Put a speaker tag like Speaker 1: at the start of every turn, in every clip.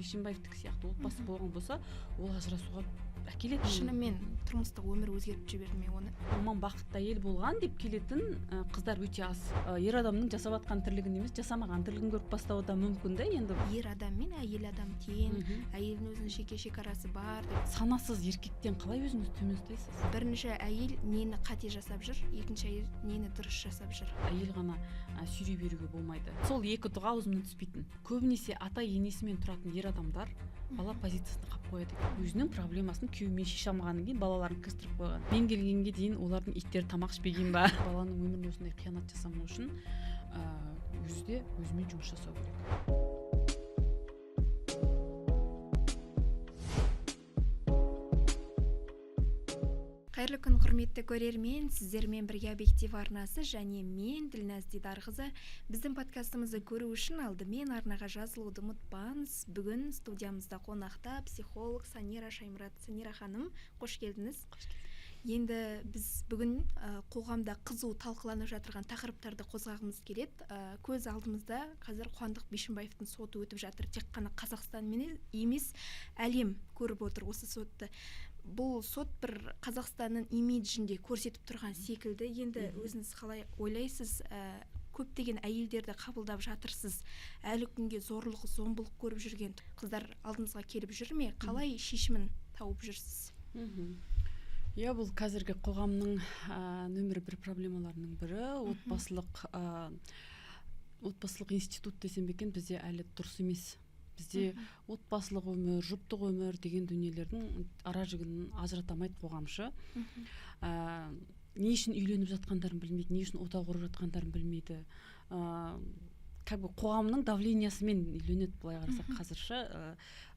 Speaker 1: Бишімбаевтікі сияқты отбасы болған болса, ол ажырасуға әкеледі.
Speaker 2: Шынымен тұрмыстық өмір өзгертіп жіберді ме оны?
Speaker 1: Мамам бақытты әйел болған деп келетін қыздар өте аз. Ер адамның жасап жатқан тірлігін емес, жасамаған тірлігін көріп бастауы да мүмкін да енді.
Speaker 2: Ер адам мен әйел адам тең, әйелдің өзінің жеке шекарасы бар деп.
Speaker 1: Санасыз еркектен қалай өзіңізді төмен ұстайсыз?
Speaker 2: Бірінші әйел нені қате жасап жүр, екінші әйел нені дұрыс жасап жүр?
Speaker 1: Әйел ғана сүйрей беруге болмайды. Сол екі дұға аузымнан түспейтін. Көбінесе ата енесімен тұратын ер адамдар бала позициясына қалып қояды. Өзінің проблемасын күйеуімен шеше алмағаннан кейін балаларын кірістіріп қойған. Мен келгенге дейін олардың иттері тамақ ішпеген ба? Баланың өміріне осындай қиянат жасамау үшін өзі де өзімен жұмыс жасау керек.
Speaker 2: Қайырлы күн, құрметті көрермен, сіздермен бірге Объектив арнасы және мен Ділназ Дидарқызы. Біздің подкастымызды көру үшін алдымен арнаға жазылуды ұмытпаңыз. Бүгін студиямызда қонақта психолог Санира Шаймұрат. Санира ханым, қош келдіңіз.
Speaker 1: Қош келдік.
Speaker 2: Енді біз бүгін қоғамда қызу талқыланып жатырған тақырыптарды қозғағымыз келеді. Көз алдымызда қазір Қуандық Бишімбаевтың соты өтіп жатыр. Тек қана Қазақстан емес, әлем көріп отыр осы сотты. Бұл сот бір Қазақстанның имиджінде көрсетіп тұрған секілді. Енді өзіңіз қалай ойлайсыз? Көптеген әйелдерді қабылдап жатырсыз. Әлі күнге зорлық, зомбылық көріп жүрген қыздар алдыңызға келіп жүр ме? Қалай шешімін тауып жүрсіз?
Speaker 1: Иә, бұл қазіргі қоғамның нөмір бір проблемаларының бірі. Отбасылық институт десем бе екен, бізде әлі дұрыс емес. Бізде отбасылық өмір, жұптық өмір деген дүниелердің ара жігін ажырата алмайды қоғамшы. Не үшін үйленіп жатқандарын білмейді, не үшін отау құрып жатқандарын білмейді. Как бы қоғамның давлениясымен үйленеді былай қарасақ қазірші.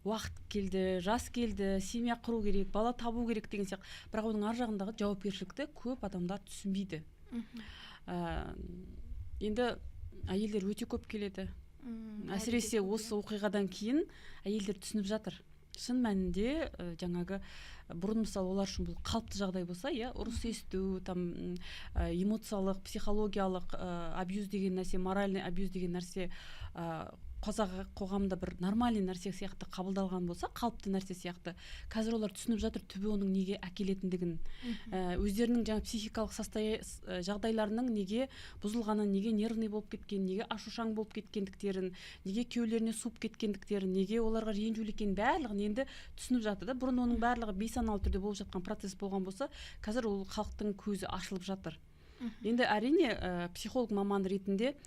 Speaker 1: Уақыт келді, жас келді, семья құру керек, бала табу керек деген сияқты. Бірақ оның ар жағындағы жауапкершілікті көп адамдар түсінбейді. Енді әйелдер өте көп келеді. Әсіресе осы оқиғадан кейін әйелдер түсініп жатыр. Шын мәнінде, жаңағы бұрын мысалы олар үшін бұл қалыпты жағдай болса, иә, ұрыс есту, там, эмоциялық, психологиялық абьюз деген нәрсе, моральный абьюз деген нәрсе, қазақ қоғамында бір нормальный нәрсе сияқты қабылдалған болса, қалыпты нәрсе сияқты. Қазір олар түсініп жатыр түбі оның неге әкелетіндігін. Өздерінің жаңа психикалық жағдайларының неге бұзылғанын, неге нервный болып кеткенін, неге ашушаң болып кеткендіктерін, неге күйеулеріне суып кеткендіктерін, неге оларға ренжулі екенін барлығын енді түсініп жатыр да. Бұрын оның барлығы бейсаналы түрде болып жатқан процесс болған болса, қазір ол халықтың көзі ашылып жатыр. Енді әрине, психолог маман ретінде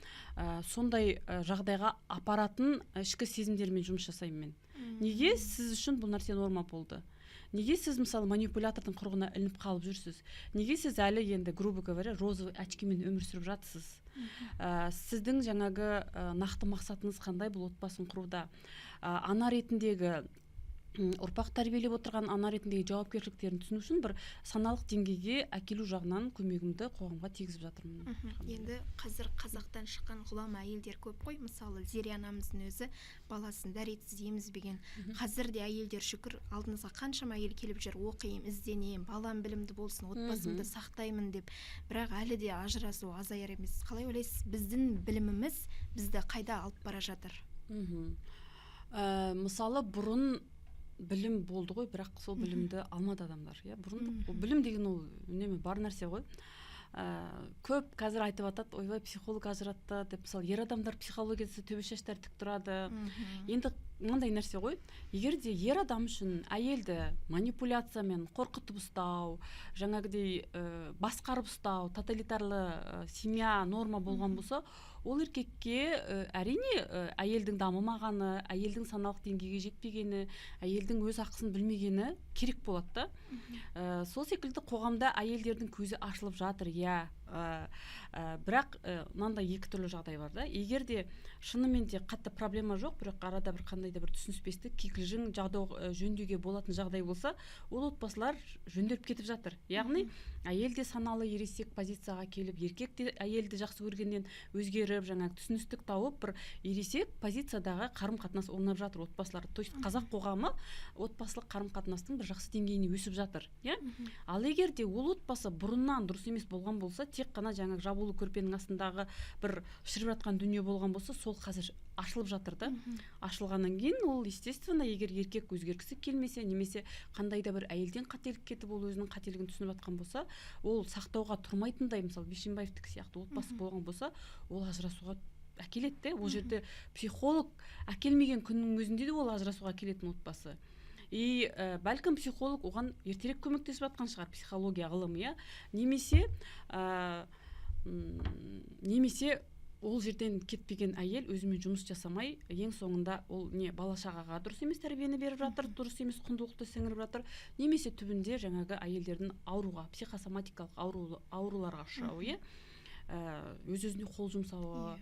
Speaker 1: сондай жағдайға апаратын ішкі сезімдермен жұмыс жасаймын мен. Неге сіз үшін бұл нәрсе норма болды? Неге сіз мысалы манипулятордың құрығына ілініп қалып жүрсіз? Неге сіз әлі енді, грубо говоря, розовый очкимен өмір сүріп жатсыз? Сіздің жаңағы нақты мақсатыңыз қандай бұл отбасын құруда? Ана ретіндегі, ұрпақ тәрбиелеп отырған ана ретіндегі жауапкершіліктерін түсіну үшін бір саналық деңгейге әкелу жағынан көмегімді қоғамға тигізіп жатырмын.
Speaker 2: Енді қазір қазақтан шыққан ғұлама әйелдер көп қой. Мысалы, Зере анамыздың өзі баласын дәретсіз емізбеген. Қазір де әйелдер шүкір, алдыңызға қаншама әйел келіп жүр, оқимын, ізденемін, балам білімді болсын, отбасымды сақтаймын деп. Бірақ әлі де ажырасу азаяр емес. Қалай ойлайсыз, біздің біліміміз бізді қайда алып бара жатыр?
Speaker 1: Мысалы, бұрын білім болды ғой, бірақ сол білімді алмады адамдар. Иә, бұрын білім деген ол үнемі бар нәрсе ғой. Көп қазір айтып атады, ойбай, психолог ажыратты деп. Мысалы, ер адамдар психологиясы төбе шаштары тік тұрады. Енді мынандай нәрсе ғой, егер де ер адам үшін әйелді манипуляциямен қорқытып ұстау, жаңағыдай, басқарып ұстау, тоталитарлы семья норма болған болса, ол еркекке, әрине, әйелдің дамымағаны, әйелдің саналық деңгейге жетпегені, әйелдің өз ақысын білмегені керек болады да. Сол секілді қоғамда әйелдердің көзі ашылып жатыр, иә. Бірақ мынандай екі түрлі жағдай бар да. Егер де шынымен де қатты проблема жоқ, бірақ арада бір қандай да бір түсініспестік, кикілжің жағдай, жөндеуге болатын жағдай болса, ол отбасылар жөнделіп кетіп жатыр. Яғни әйел де саналы ересек позицияға келіп, еркек те әйелді жақсы көргеннен өзгеріп, жаңағы түсіністік тауып, бір ересек позициядағы қарым-қатынас орнап жатыр отбасылар. То есть қазақ қоғамы отбасылық қарым-қатынастың бір жақсы деңгейіне өсіп жатыр, иә? Ал егер де ол отбасы бұрыннан дұрыс емес болған болса, Тек қана жаңағы жабулы көрпенің астындағы бір шіріп жатқан дүние болған болса, сол қазір ашылып жатыр да. Ашылғаннан кейін ол, естественно, егер еркек өзгергісі келмесе немесе қандай да бір әйелден қателік кетіп, ол өзінің қателігін түсініп жатқан болса, ол сақтауға тұрмайтындай, мысалы, Бишімбаевтікі сияқты отбасы болған болса, ол ажырасуға әкеледі де. Ол жерде психолог әкелмеген күннің өзінде де ол ажырасуға әкелетін отбасы. И бәлкім, психолог оған ертерек көмектесіп жатқан шығар, психология ғылымы, иә, немесе ол жерден кетпеген әйел өзімен жұмыс жасамай, ең соңында ол не бала шағаға дұрыс емес тәрбиені беріп жатыр, дұрыс емес құндылықты сіңіріп жатыр, немесе түбінде жаңағы әйелдердің ауруға, психосоматикалық ауруларға ұшырауы, иә, өз өзіне қол жұмсауы,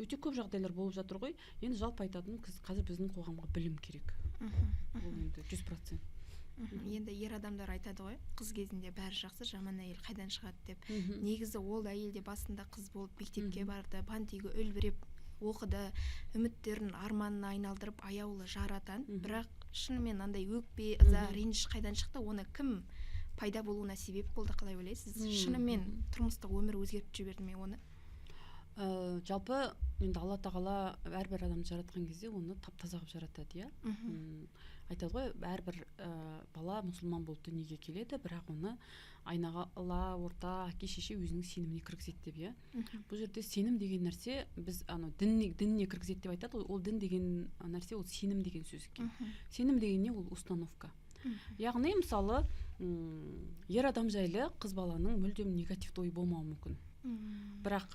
Speaker 1: өте көп жағдайлар болып жатыр ғой. Енді жалпы айтатыным, қазір біздің қоғамға білім керек, ол енді 100%.
Speaker 2: Енді ер адамдар айтады ғой, қыз кезінде бәрі жақсы, жаман әйел қайдан шығады деп. Негізі ол әйел де басында қыз болып мектепке барды, бантигі үлбіреп оқыды, үміттерін арманына айналдырып, аяулы жар атанды. Бірақ шынымен андай өкпе, ыза, реніш қайдан шықты? Оны кім пайда болуына себеп болды, қалай ойлайсыз? Шынымен тұрмыстық өмір өзгертіп жіберді ме оны?
Speaker 1: Жалпы енді Алла тағала әрбір адамды жаратқан кезде оны тап таза қылып жаратады, иә. Айтады ғой, әрбір бала мұсылман болып дүниеге келеді, бірақ оны айнала орта, әке шеше өзінің сеніміне кіргізеді деп, иә. Бұл жерде сенім деген нәрсе, біз анау дініне кіргізеді деп айтады ғой, ол дін деген нәрсе ол сенім деген сөз екен. Сенім деген не? Ол установка. Яғни, мысалы, ер адам жайлы қыз баланың мүлдем негативті ой болмауы мүмкін, бірақ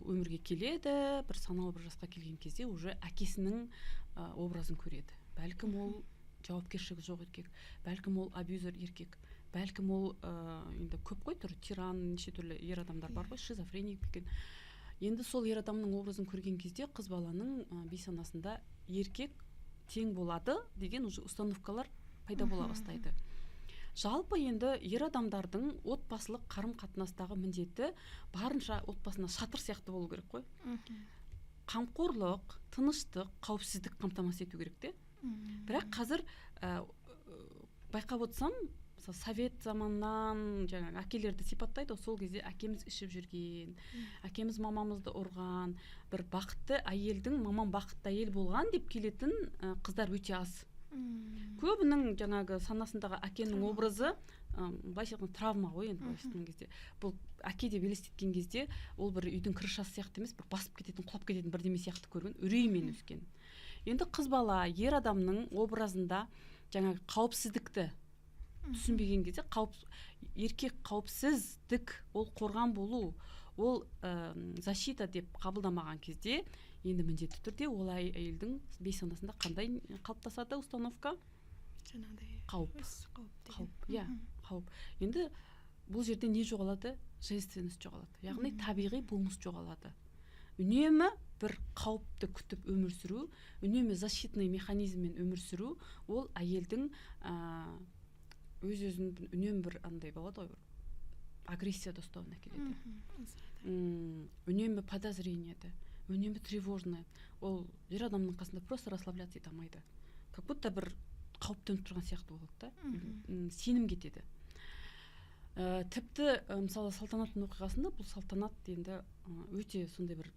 Speaker 1: өмірге келеді, бір санаулы бір жасқа келген кезде уже әкесінің образын көреді. Бәлкім, ол жауапкершілігі жоқ еркек, бәлкім, ол абьюзер еркек, бәлкім, ол енді көп қой түрі, тиран, неше түрлі ер адамдар бар ғой, шизофреник деген. Енді сол ер адамның образын көрген кезде қыз баланың бейсанасында еркек тең болады деген уже установкалар пайда бола бастайды. Жалпы енді ер адамдардың отбасылық қарым қатынастағы міндеті барынша отбасына шатыр сияқты болу керек қой. Қамқорлық, тыныштық, қауіпсіздік қамтамасыз ету керек те. Бірақ қазір байқап отырсам, мысалы, совет заманынан жаңағы әкелерді сипаттайды ғой, сол кезде әкеміз ішіп жүрген, әкеміз мамамызды ұрған, бір бақытты әйелдің, мамам бақытты әйел болған деп келетін қыздар өте аз. Көбінің жаңағы санасындағы әкенің
Speaker 2: Травма.
Speaker 1: образы, былайша айтқанда, травма ғой енді. Былайша айтқан кезде, бұл әке деп елестеткен кезде ол бір үйдің крышасы сияқты емес, бір басып кететін, құлап кететін бірдеме сияқты көрген, үреймен өскен. Енді қыз бала ер адамның образында жаңағы қауіпсіздікті түсінбеген кезде, еркек қауіпсіздік ол қорған болу, ол защита деп қабылдамаған кезде, енді міндетті түрде ол әйелдің бейсанасында қандай қалыптасады установка?
Speaker 2: Жаңағыдай
Speaker 1: Қауіп.
Speaker 2: Өз қауіп деген.
Speaker 1: Қауіп, иә, қауіп. Енді бұл жерде не жоғалады? Женственность жоғалады, яғни табиғи болмыс жоғалады. Үнемі бір қауіпті күтіп өмір сүру, үнемі защитный механизммен өмір сүру, ол әйелдің өз өзін үнемі бір андай болады ғой, бір агрессияда ұстауына әкеледі. Үнемі подозрениеде, үнемі тревожный. Ол ер адамның қасында просто расслабляться ете алмайды, как будто бір қауіп төніп тұрған сияқты болады да. Сенім кетеді. Тіпті, мысалы, Салтанаттың оқиғасында, бұл Салтанат енді өте сондай бір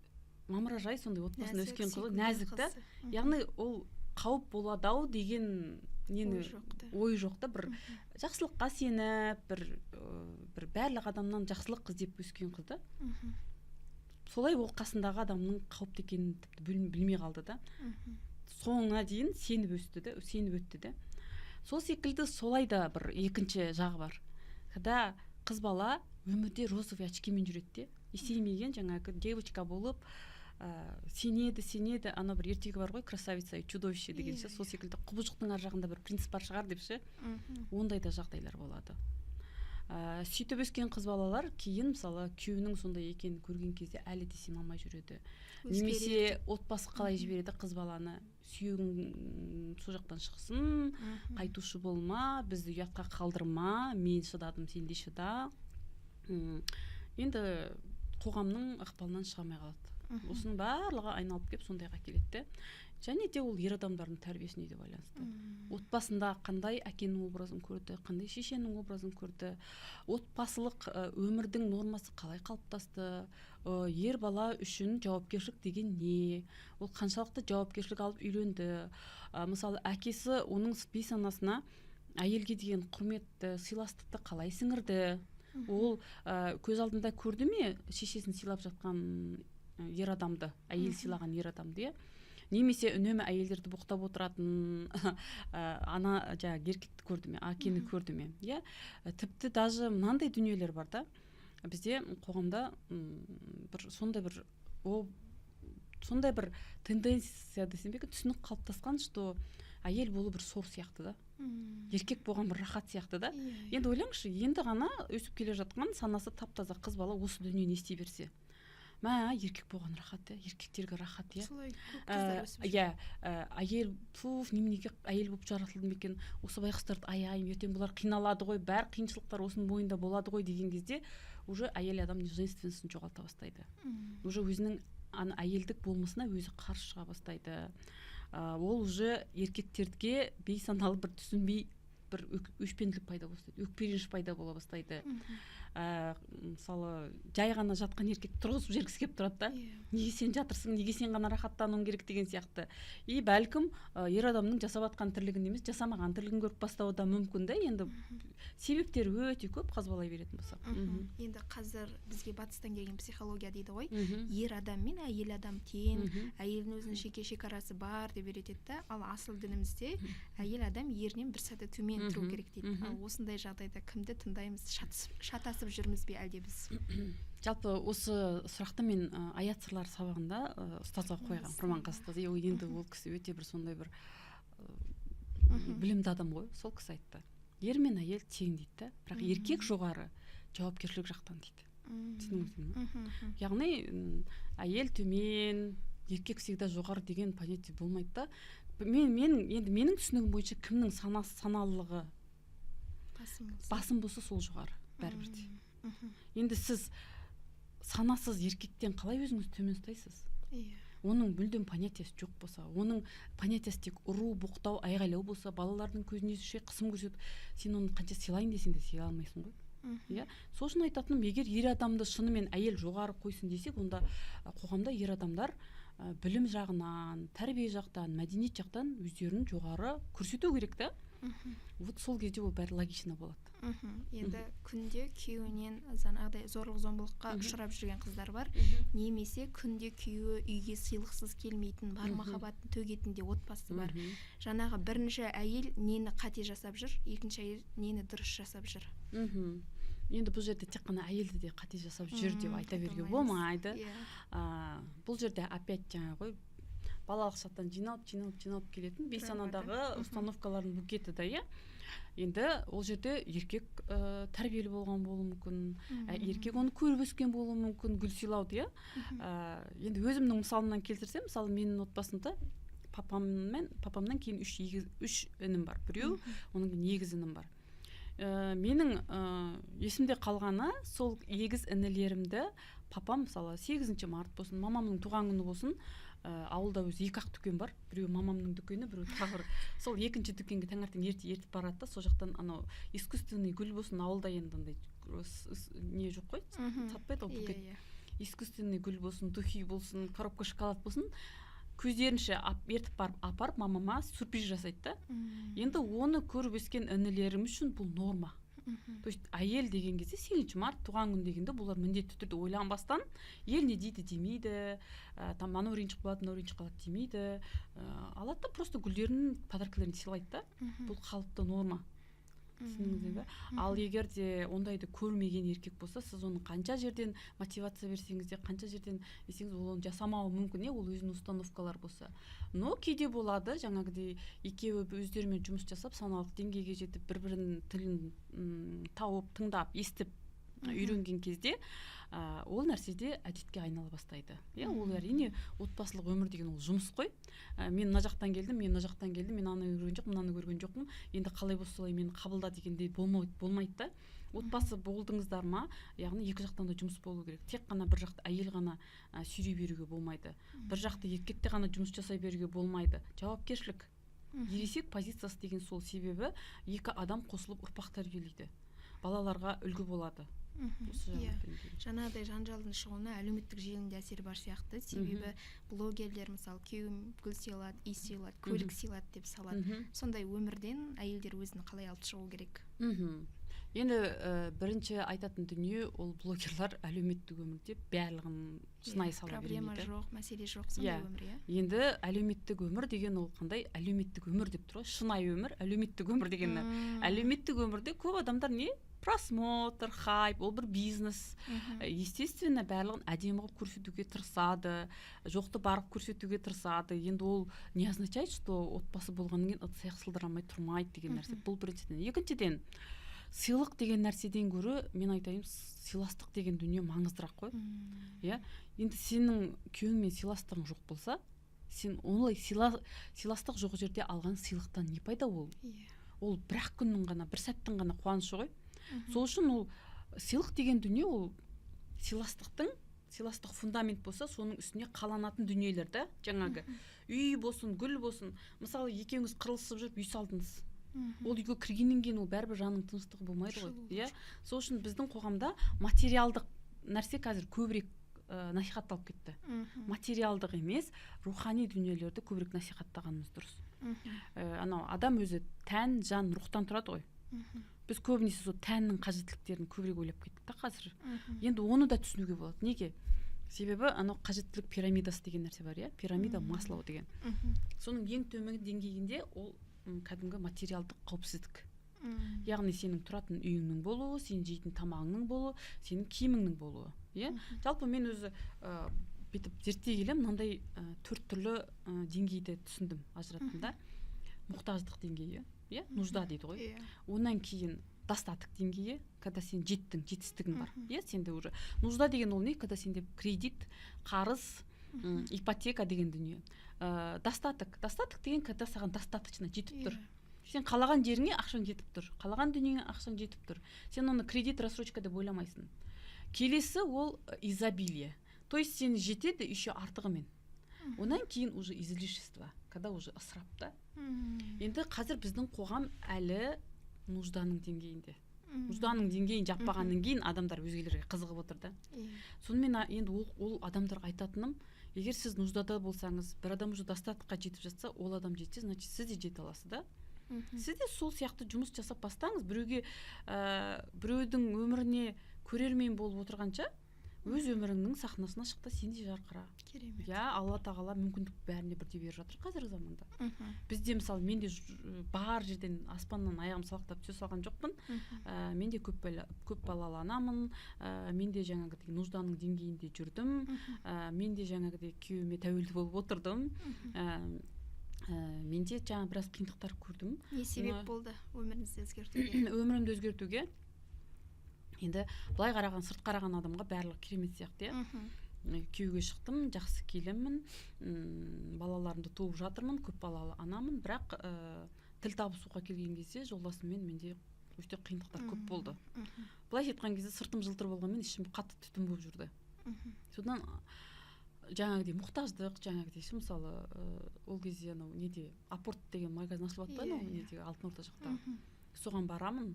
Speaker 1: мамыражай, сондай отбасында
Speaker 2: Нәзік,
Speaker 1: өскен қыз ғой,
Speaker 2: сүйкімді
Speaker 1: нәзік та.
Speaker 2: қыз.
Speaker 1: Яғни ол қауіп болады ау деген нені
Speaker 2: Ой жоқ та.
Speaker 1: Ой жоқ та, бір жақсылыққа сеніп, бір барлық адамнан жақсылық іздеп өскен қыз да. Солай ол қасындағы адамның қауіпті екенін тіпті білмей қалды да. Соңына дейін сеніп өсті де, сеніп өтті де. Сол секілді солай да бір екінші жағы бар, когда қыз бала өмірде розовый очкимен жүреді де, есеймеген жаңағы девочка болып, сенеді, сенеді. Ана бір ертегі бар ғой, «Красавица и чудовище» деген ше, сол секілді құбыжықтың ар жағында бір принцип бар шығар деп ше. Ондай да жағдайлар болады. Сөйтіп өскен қыз балалар кейін, мысалы, күйеуінің сондай екенін көрген кезде әлі де сене алмай жүреді немесе отбасы қалай жібереді қыз баланы: сүйегің сол жақтан шықсын, қайтушы болма, бізді ұятқа қалдырма, мен шыдадым, сен де шыда. Енді қоғамның ықпалынан шыға алмай қалады. Осының барлығы айналып келіп сондайға келеді де. Және де ол ер адамдардың тәрбиесіне де байланысты. Отбасында қандай әкенің образын көрді, қандай шешенің образын көрді, отбасылық өмірдің нормасы қалай қалыптасты, ер бала үшін жауапкершілік деген не, ол қаншалықты жауапкершілік алып үйленді. Мысалы, әкесі оның бейсанасына әйелге деген құрметті, сыйластықты қалай сіңірді, ол көз алдында көрді ме шешесін сыйлап жатқан ер адамды, әйел сыйлаған ер адамды, иә, немесе үнемі әйелдерді боқтап отыратын ана жаңағы еркекті көрді ме, әкені көрді ме, иә. Тіпті даже мынандай дүниелер бар да бізде қоғамда, бір сондай бір о сондай бір тенденция десем бе екен, түсінік қалыптасқан, что әйел болу бір сор сияқты да, еркек болған бір рахат сияқты да. Енді ойлаңызшы, енді ғана өсіп келе жатқан, санасы тап таза қыз бала осы дүниені ести берсе, мә, еркек болған рахат, иә, еркектерге рахат, иә.
Speaker 2: Солай көп қыздар өсіп.
Speaker 1: Иә, әйел, туф, неменеге әйел болып жаратылдым екен, осы байғұстарды аяймын, ертең бұлар қиналады ғой, бәрі қиыншылықтар осының бойында болады ғой деген кезде уже әйел адам женственность ін жоғалта бастайды. Уже өзінің ана әйелдік болмысына өзі қарсы шыға бастайды. Ол уже еркектерге бейсаналы бір түсінбей бір өшпенділік пайда бастайды, өкпе реніш пайда бола бастайды. Мысалы, жай ғана жатқан еркек тұрғызып жібергісі келіп тұрады да. Неге сен жатырсың, неге сен ғана рахаттануың керек деген сияқты. И бәлкім, ер адамның жасап жатқан тірлігін емес, жасамаған тірлігін көріп бастауы да мүмкін да. Енді себептері өте көп, қазбалай беретін болсақ.
Speaker 2: Енді қазір бізге батыстан келген психология дейді ғой, ер адам мен әйел адам тең, әйелдің өзінің жеке шекарасы бар деп үйретеді да. Ал асыл дінімізде әйел адам ерінен бір саты төмен тұру керек дейді. Ал осындай жағдайда кімді тыңдаймыз? Шатасып жүрміз бе әлде біз?
Speaker 1: Жалпы осы сұрақты мен аят сырлары сабағында ұстазға қойғанмын, Құрманғазы ұстаз. Енді ол кісі өте бір сондай бір білімді адам ғой. Сол кісі айтты: ер мен әйел тең дейді да, бірақ еркек жоғары жауапкершілік жақтан дейді. Түсіндіңіз бе? Яғни әйел төмен, еркек всегда жоғары деген понятие болмайды да. Мен енді менің түсінігім бойынша, кімнің санасы, саналылығы
Speaker 2: басым болса,
Speaker 1: басым болса, сол жоғары бәрібір де. Енді сіз санасыз еркектен қалай өзіңізді төмен ұстайсыз? Оның мүлдем понятиясы жоқ болса, оның понятиясы тек ұру, боқтау, айғайлау болса, балалардың көзіне қысым көрсетіп, сен оны қанша сыйлайын десең де сыйлай алмайсың ғой. Иә, сол үшін айтатыным, егер ер адамды шынымен әйел жоғары қойсын десек, онда қоғамда ер адамдар білім жағынан, тәрбие жақтан, мәдениет жақтан өздерін жоғары көрсету керек та. Вот сол кезде ол бәрі логично болады.
Speaker 2: Енді күнде күйеуінен жаңағыдай зорлық зомбылыққа ұшырап жүрген қыздар бар, немесе күнде күйеуі үйге сыйлықсыз келмейтін, бар махаббатын төгетін де отбасы бар. Жаңағы бірінші әйел нені қате жасап жүр, екінші әйел нені дұрыс жасап жүр?
Speaker 1: Енді бұл жерде тек қана әйелді де қате жасап жүр деп айта
Speaker 2: айта
Speaker 1: беруге
Speaker 2: алмаймыз.
Speaker 1: болмайды. Бұл жерде опять жаңағы ғой, балалық шақтан жиналып, жиналып, жиналып келетін бейсанадағы установкалардың букеті да, иә. Енді ол жерде еркек тәрбиелі болған болуы мүмкін, еркек оны көріп өскен болуы мүмкін, гүл сыйлауды, иә. Енді өзімнің мысалымнан келтірсем, мысалы, менің отбасымда папамнан кейін үш інім бар, біреу, оның кейін егіз інім бар. Менің есімде қалғаны, сол егіз інілерімді папам, мысалы, 8 март болсын, мамамның туған күні болсын, ауылда өзі екі ақ дүкен бар, біреуі мамамның дүкені, біреуі тағы бір. Сол екінші дүкенге таңертең ерте ертіп барады да, сол жақтан анау искусственный гүл болсын, ауылда енді андай не жоқ қой, сатпайды ғой букет. Искусственный гүл болсын, духи болсын, коробка шоколад болсын, көздерінше ертіп барып апарып, мамама сюрприз жасайды да. Енді оны көріп өскен інілерім үшін бұл норма. То есть әйел деген кезде, 8 март, туған күн дегенде, бұлар міндетті түрде ойланбастан, ел не дейді демейді, там анау ренжіп қалады, мынау ренжіп қалады демейді, алады да, просто гүлдерін, подаркалерін сыйлайды да. Бұл қалыпты норма, түсіндіңіздер бе? Ал егер де ондайды көрмеген еркек болса, сіз оны қанша жерден мотивация берсеңіз де, қанша жерден десеңіз, ол оны жасамауы мүмкін, иә, ол өзінің установкалары болса. Но кейде болады, жаңағыдай екеуі өздерімен жұмыс жасап, саналық деңгейге жетіп, бір бірінің тілін тауып, тыңдап, естіп. Үйренген кезде ол нәрсе де әдетке айнала бастайды, иә. Ол, әрине, отбасылық өмір деген ол жұмыс қой. Мен мына жақтан келдім, мен мына жақтан келдім, мен ананы көрген жоқпын, мынаны көрген жоқпын, енді қалай болса, солай мені қабылда дегендей болмайды да. Отбасы болдыңыздар ма, яғни екі жақтан да жұмыс болу керек. Тек қана бір жақты әйел ғана сүйрей беруге болмайды, бір жақты еркек те ғана жұмыс жасай беруге болмайды. Жауапкершілік, ересек позициясы деген сол. Себебі екі адам қосылып ұрпақ тәрбиелейді, балаларға үлгі болады. Осы жағынан кейін.
Speaker 2: Жаңағыдай жанжалдың шығуына әлеуметтік желінің де әсері бар сияқты, себебі блогерлер, мысалы, күйеуім гүл сыйлады, үй сыйлады, көлік сыйлады деп салады. Сондай өмірден әйелдер өзін қалай алып шығу керек?
Speaker 1: Енді бірінші айтатын дүние, ол блогерлар әлеуметтік өмірде барлығын шынайы сала
Speaker 2: Проблема
Speaker 1: бермейді.
Speaker 2: жоқ, мәселе жоқ, сондай өмір, иә.
Speaker 1: Енді әлеуметтік өмір деген ол қандай? Әлеуметтік өмір деп тұр ғой, шынайы өмір, әлеуметтік өмір деген. Әлеуметтік өмірде көп адамдар не просмотр, хайп, ол бір бизнес. Естественно, барлығын әдемі қылып көрсетуге тырысады, жоқты барып көрсетуге тырысады. Енді ол не означает, что отбасы болғаннан кейін ыдыс аяқ сылдырамай тұрмайды деген нәрсе. Бұл біріншіден. Екіншіден, сыйлық деген нәрседен гөрі, мен айтайын, сыйластық деген дүние маңыздырақ қой. Иә, енді сенің күйеуіңмен сыйластығың жоқ болса, сен олай сыйластық жоқ жерде алған сыйлықтан не пайда ол? Ол бір ақ күннің ғана, бір сәттің ғана қуанышы ғой. Сол үшін ол сыйлық деген дүние, ол сыйластық фундамент болса, соның үстіне қаланатын дүниелер да, жаңағы үй болсын, гүл болсын. Мысалы, екеуіңіз қырылысып жүріп үй салдыңыз, ол үйге кіргеннен кейін ол бәрібір жанның тыныштығы болмайды ғой.
Speaker 2: Жылу.
Speaker 1: Иә, сол үшін біздің қоғамда материалдық нәрсе қазір көбірек насихатталып кетті. Материалдық емес, рухани дүниелерді көбірек насихаттағанымыз дұрыс. Анау адам өзі тән, жан, рухтан тұрады ғой. Біз көбінесе сол тәннің қажеттіліктерін көбірек ойлап кеттік та қазір. Енді оны да түсінуге болады. Неге? Себебі анау қажеттілік пирамидасы деген нәрсе бар, иә, пирамида Маслоу деген. Соның ең төменгі деңгейінде ол кәдімгі материалдық қауіпсіздік, яғни сенің тұратын үйіңнің болуы, сен жейтін тамағыңның болуы, сенің киіміңнің болуы, иә. Жалпы мен өзі бүйтіп зерттей келе мынандай төрт түрлі деңгейді түсіндім, ажыраттым да. Мұқтаждық деңгейі, иә, нужда дейді ғой. Онан кейін достаток деңгейі, когда сен жеттің, жетістігің бар, иә, сенде уже. Нужда деген ол не? Когда сенде кредит, қарыз, ипотека деген дүние. Достаток деген когда саған достаточно, жетіп тұр. Сен қалаған жеріңе ақшаң жетіп тұр, қалаған дүниеңе ақшаң жетіп тұр, сен оны кредит, рассрочка деп ойламайсың. Келесі ол изобилие, то есть сен жетеді еще артығымен. Одан кейін уже излишество, когда уже ысырап та. Енді қазір біздің қоғам әлі нужданың деңгейінде. Нужданың деңгейін жаппағаннан кейін адамдар өзгелерге қызығып отыр да. Сонымен енді ол адамдарға айтатыным: егер сіз нуждада болсаңыз, бір адам уже достатокқа жетіп жатса, ол адам жетсе, значит, сіз де жете аласыз да. Сіз де сол сияқты жұмыс жасап бастаңыз. Біреуге біреудің өміріне көрермен болып отырғанша, өз өміріңнің сахнасына шық та, сен де жарқыра.
Speaker 2: Керемет.
Speaker 1: Иә, Алла тағала мүмкіндік бәріне бірдей беріп жатыр қазіргі заманда. Бізде, мысалы, мен де бар жерден аспаннан аяғым салақтап түсе салған жоқпын. Мен де көп балалы анамын. Мен де жаңағыдай нужданың деңгейінде жүрдім. Мен де жаңағыдай күйеуіме тәуелді болып отырдым. Мен де жаңа біраз қиындықтар көрдім.
Speaker 2: Не себеп болды өміріңізді өзгертуге?
Speaker 1: Өмірімді өзгертуге, енді былай қараған, сырт қараған адамға барлығы керемет сияқты, иә. Күйеуге шықтым, жақсы келінмін, балаларымды туып жатырмын, көп балалы анамын. Бірақ тіл табысуға келген кезде жолдасыммен менде өте қиындықтар көп болды. Былайша айтқан кезде, сыртым жылтыр болғанмен, ішім қатты түтін болып жүрді. Содан жаңағыдай мұқтаждық, жаңағыдай ше, мысалы, ол кезде анау неде, Апорт деген магазин ашылып жатпады ма, неде, Алтын Орда жақта. Соған барамын.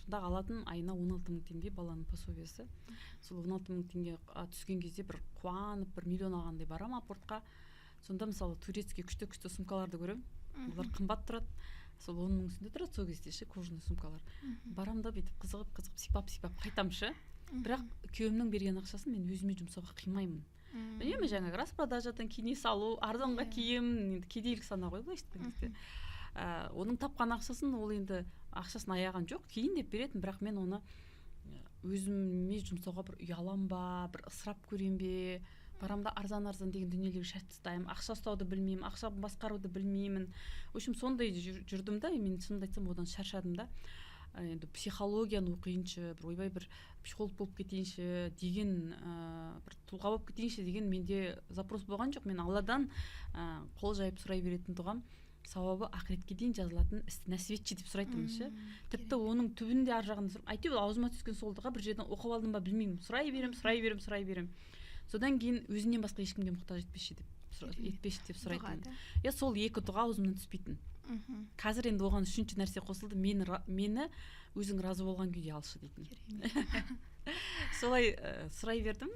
Speaker 1: Сонда алатын айына 16 000 теңге баланың пособиесі. Сол 16 000 теңге түскен кезде бір қуанып, бір миллион алғандай барамын Апортқа. Сонда, мысалы, турецкий күшті күшті сумкаларды көремін. Олар қымбат тұрады, сол 10 000 үстінде тұрады сол кезде ше, кожаный сумкалар. Барамын да, бүйтіп қызығып қызығып, сипап сипап қайтамын ше. Бірақ күйеуімнің берген ақшасын мен өзіме жұмсауға қимаймын. Үнемі жаңағы распродажадан киіне салу, арзанға киім, енді кедейлік сана ғой былайша айтқан кезде. Оның тапқан ақшасын, ол енді ақшасын аяған жоқ, кейін деп беретін, бірақ мен оны өзіме жұмсауға бір ұялам ба, бір ысырап көрем бе, барамын да, арзан арзан деген дүниелерге шашып тастаймын. Ақша ұстауды білмеймін, ақша басқаруды білмеймін. В общем, сондай жүрдім да, мен шынымды айтсам, одан шаршадым да. Енді психологияны оқиыншы, бір ойбай, бір Психолог болып кетейінші деген, бір тұлға болып кетейінші деген менде запрос болған жоқ. Мен Алладан қол жайып сұрай беретін тұғам. Сауабы ақыретке дейін жазылатын істі нәсіп етші деп сұрайтынмын ше. Тіпті оның түбінде, ар жағында, әйтеуір аузыма түскен сол дұға, бір жерден оқып алдым ба, білмеймін, сұрай беремін, сұрай беремін, сұрай беремін. Содан кейін өзіңнен басқа ешкімге мұқтаж етпеші деп, етпеші деп сұрайтынмын. Иә, сол екі дұға аузымнан түспейтін. Қазір енді оған үшінші нәрсе қосылды: мені өзің разы болған күйде алшы дейтін. Солай сұрай бердім.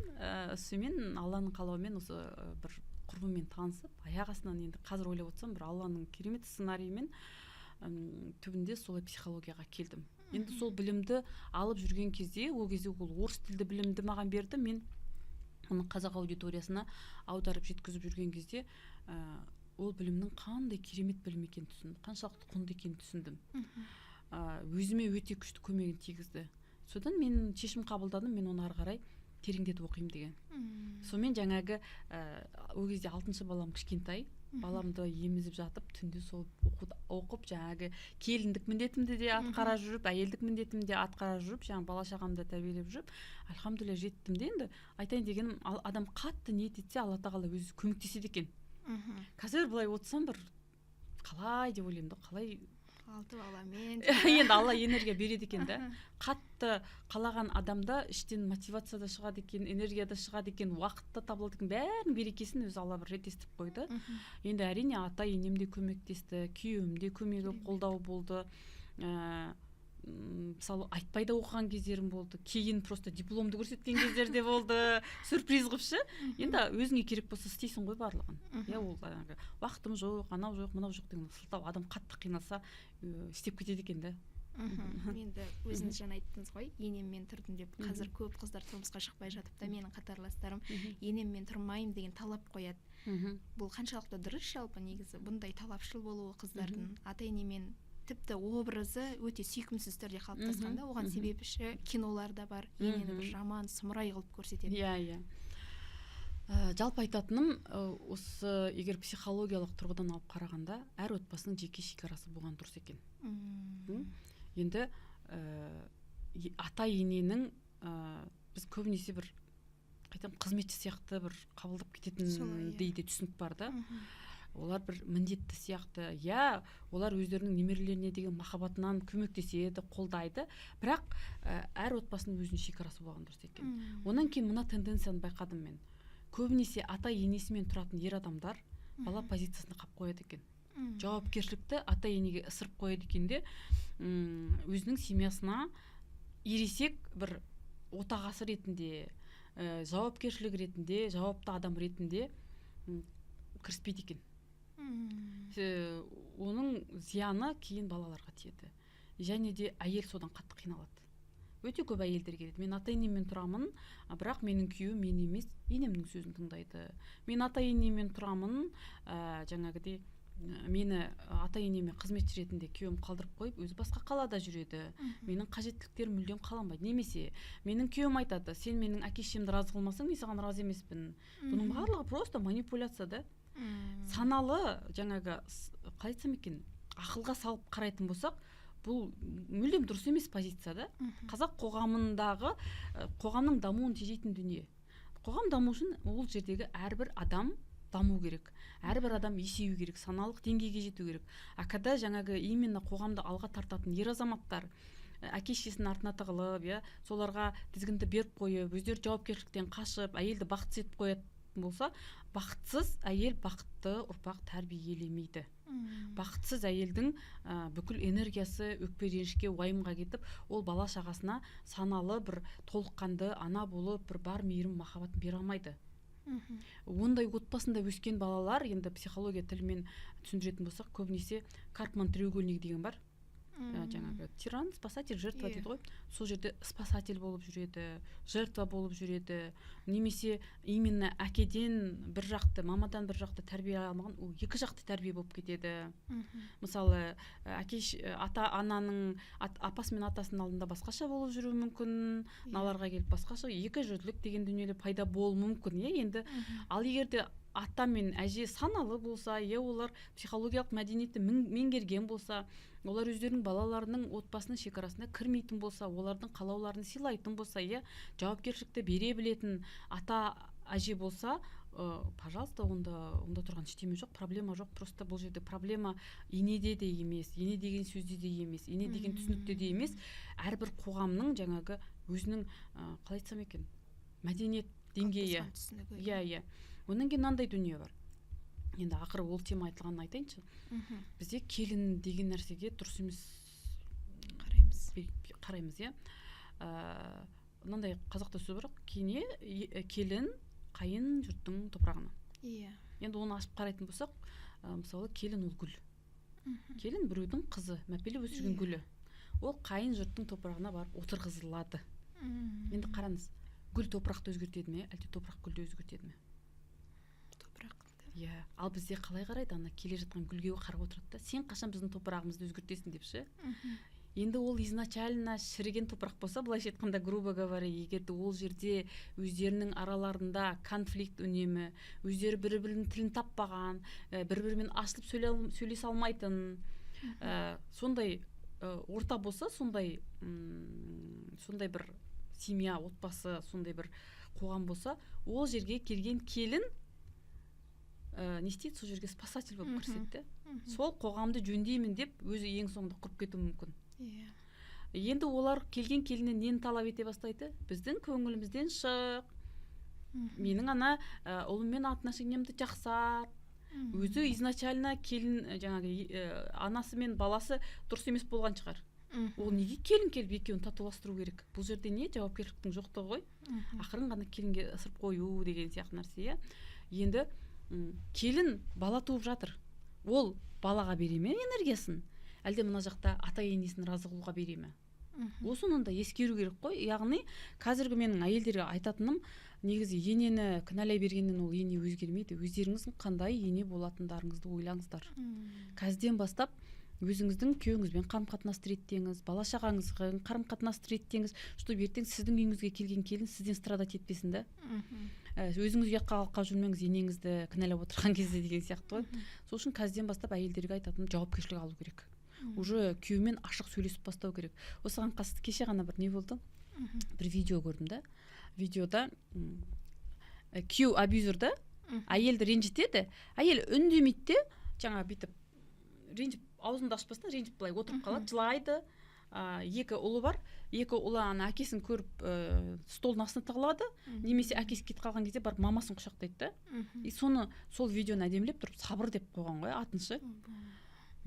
Speaker 1: Сонымен Алланың қалауымен осы бір құрбыммен танысып, аяқ астынан, енді қазір ойлап отырсам, бір Алланың керемет сценарийімен түбінде солай психологияға келдім. Енді сол білімді алып жүрген кезде, ол кезде ол орыс тілді білімді маған берді, мен оны қазақ аудиториясына аударып жеткізіп жүрген кезде, ол білімнің қандай керемет білім екенін түсіндім, қаншалықты құнды екенін түсіндім. Өзіме өте күшті көмегін тигізді. Содан мен шешім қабылдадым, мен оны ары қарай тереңдетіп оқимын деген. Сонымен жаңағы ол кезде алтыншы балам кішкентай, баламды емізіп жатып, түнде сол оқып, жаңағы келіндік міндетімді де атқара жүріп, әйелдік міндетімді де атқара жүріп, жаңағы бала шағамды да тәрбиелеп жүріп, альхамдулилля, жеттім де. Енді айтайын дегенім, адам қатты ниет етсе, Алла тағала өзі көмектеседі екен. Қазір былай отырсам, бір қалай деп ойлаймын да, қалай
Speaker 2: Алты баламен.
Speaker 1: Енді Алла энергия береді екен да. Қатты қалаған адамда іштен мотивация да шығады екен, энергия да шығады екен, уақыт та табылады екен, бәрінің берекесін өзі Алла бір реттестіріп қойды. Енді әрине, ата енем де көмектесті, күйеуім де көмегі, қолдау болды. Мысалы, айтпай да оқыған кездерім болды, кейін просто дипломды көрсеткен кездер де болды, сюрприз қылып ше. Енді өзіңе керек болса, істейсің ғой барлығын. Иә, ол жаңағы уақытым жоқ, анау жоқ, мынау жоқ деген сылтау. Адам қатты қиналса, істеп кетеді екен да.
Speaker 2: Енді өзіңіз жаңа айттыңыз ғой, енеммен тұрдым деп. Қазір көп қыздар тұрмысқа шықпай жатып та, менің қатарластарым енеммен тұрмаймын деген талап қояды. Бұл қаншалықты дұрыс жалпы, негізі бұндай талапшыл болуы қыздардың? Ата енемен тіпті образы өте сүйкімсіз түрде қалыптасқан да, оған себепші кинолар да бар, енені бір жаман, сұмырай қылып көрсетеді.
Speaker 1: Иә, жалпы айтатыным, осы егер психологиялық тұрғыдан алып қарағанда, әр отбасының жеке шекарасы болған дұрыс екен. Енді ата ененің біз көбінесе бір қайтам қызметші сияқты бір қабылдап кететіндей де түсінік бар да. Олар бір міндетті сияқты. Иә, олар өздерінің немерелеріне деген махаббатынан көмектеседі, қолдайды, бірақ әр отбасының өзінің шекарасы болған дұрыс екен. Одан кейін мына тенденцияны байқадым мен: көбінесе ата енесімен тұратын ер адамдар бала позициясына қалып қояды екен, жауапкершілікті ата енеге ысырып қояды екен де, өзінің семьясына ересек бір отағасы ретінде, жауапкершілік ретінде, жауапты адам ретінде кіріспейді екен. Оның зияны кейін балаларға тиеді және де әйел содан қатты қиналады. Өте көп әйелдер келеді: мен ата енеммен тұрамын, бірақ менің күйеуім мені емес, енемнің сөзін тыңдайды. Мен ата енеммен тұрамын, жаңағыдей мені ата енеме қызметші ретінде күйеуім қалдырып қойып, өзі басқа қалада жүреді, менің қажеттіліктерім мүлдем қаланбайды. Немесе менің күйеуім айтады: сен менің әке шешемді разы қылмасаң, мен саған разы емеспін. Бұның барлығы просто манипуляция да. Саналы, жаңағы қалай айтсам екен, ақылға салып қарайтын болсақ, бұл мүлдем дұрыс емес позиция да. Қазақ қоғамындағы қоғамның дамуын тежейтін дүние. Қоғам даму үшін ол жердегі әрбір адам даму керек, әрбір адам есею керек, саналық деңгейге жету керек. А когда жаңағы именно қоғамды алға тартатын ер азаматтар әке шешесінің артына тығылып, иә, соларға тізгінді беріп қойып, өздері жауапкершіліктен қашып, әйелді бақытсыз етіп қоятын болса, бақытсыз әйел бақытты ұрпақ тәрбиелемейді. Бақытсыз әйелдің бүкіл энергиясы өкпе ренішке, уайымға кетіп, ол бала шағасына саналы бір толыққанды ана болып, бір бар мейірім, махаббатын бере алмайды. Ондай отбасында өскен балалар, енді психология тілімен түсіндіретін болсақ, көбінесе Карпман треугольнигі деген бар. Жаңағы тиран, спасатель, жертва дейді ғой. Сол жерде спасатель болып жүреді, жертва болып жүреді. Немесе именно әкеден бір жақты, мамадан бір жақты тәрбие алмаған, ол екі жақты тәрбие болып кетеді. Мысалы, әке, ата ананың апасы мен атасының алдында басқаша болып жүруі мүмкін, мыналарға келіп басқаша, екі жүзділік деген дүниелер пайда болуы мүмкін, иә. Енді ал егер де ата мен әже саналы болса, иә, олар психологиялық мәдениетті меңгерген болса, олар өздерінің балаларының отбасының шекарасына кірмейтін болса, олардың қалауларын сыйлайтын болса, иә, жауапкершілікті бере білетін ата әже болса, пожалуйста, онда тұрған ештеме жоқ, проблема жоқ. Просто бұл жерде проблема енеде де емес, ене деген сөзде де емес, ене деген түсінікте де емес. Әрбір қоғамның жаңағы өзінің, қалай айтсам екен, мәдениет деңгейі.
Speaker 2: Қалыптасқан түсінігі.
Speaker 1: Иә, одан кейін мынандай дүние бар. Енді ақыры ол тема айтылғанын айтайыншы. Бізде келін деген нәрсеге дұрыс емес
Speaker 2: қараймыз.
Speaker 1: Қараймыз, иә. Мынандай қазақта сөз бар: кене келін қайын жұрттың топырағына. Енді оны ашып қарайтын болсақ, мысалы, келін ол гүл. Келін біреудің қызы, мәпелеп өсірген гүлі. Ол қайын жұрттың топырағына барып отырғызылады. Енді қараңыз, гүл топырақты өзгертеді ме, әлде топырақ гүлді өзгертеді ме?
Speaker 2: Топырақты.
Speaker 1: Иә, ал бізде қалай қарайды? Ана келе жатқан гүлге қарап отырады да, сен қашан біздің топырағымызды өзгертесің деп ше. Енді ол изначально шіріген топырақ болса, былайша айтқанда, грубо говоря, егер де ол жерде өздерінің араларында конфликт үнемі, өздері бір бірінің тілін таппаған, бір бірімен ашылып сөйлесе алмайтын, сондай орта болса, сондай бір семья, отбасы, сондай бір қоғам болса, ол жерге келген келін не істейді? Сол жерге спасатель болып кіріседі де, сол қоғамды жөндеймін деп, өзі ең соңында құрып кетуі мүмкін. Енді олар келген келіннен нені талап ете бастайды? Біздің көңілімізден шық, менің ана ұлыммен отношениямды жақсарт. Өзі изначально келін, жаңағы анасы мен баласы дұрыс емес болған шығар. Ол неге келін келіп екеуін татуластыру керек? Бұл жерде не, жауапкершіліктің жоқтығы ғой. Ақырын ғана келінге ысырып қою деген сияқты нәрсе, иә. Енді келін бала туып жатыр, ол балаға бере ме энергиясын, әлде мына жақта ата енесін разы қылуға бере ме? Осыны да ескеру керек қой. Яғни қазіргі менің әйелдерге айтатыным, негізі енені кінәлай бергеннен ол ене өзгермейді. Өздеріңіздің қандай ене болатындарыңызды ойлаңыздар. Қазірден бастап өзіңіздің күйеуіңізбен қарым қатынасты реттеңіз, бала шағаңызға қарым қатынасты реттеңіз, чтобы ертең сіздің үйіңізге келген келін сізден страдать етпесін да. Өзіңіз ұятқа қалып жүрмеңіз енеңізді кінәлап отырған кезде деген сияқты ғой. Сол үшін қазірден бастап әйелдерге айтатыным: жауапкершілік алу керек, уже күйеуімен ашық сөйлесіп бастау керек. Осыған қатысты кеше ғана бір не болды, бір видео көрдім да. Видеода күйеу абьюзер да, әйелді ренжітеді. Әйел үндемейді де, жаңа бүйтіп ренжіп, аузын да ашпастан ренжіп былай отырып қалады, жылайды. Екі ұлы бар. Екі ұлы ана әкесін көріп, столдың астына тығылады немесе әкесі кетіп қалған кезде барып мамасын құшақтайды да. И соны, сол видеоны әдемілеп тұрып «Сабыр» деп қойған ғой атын ше.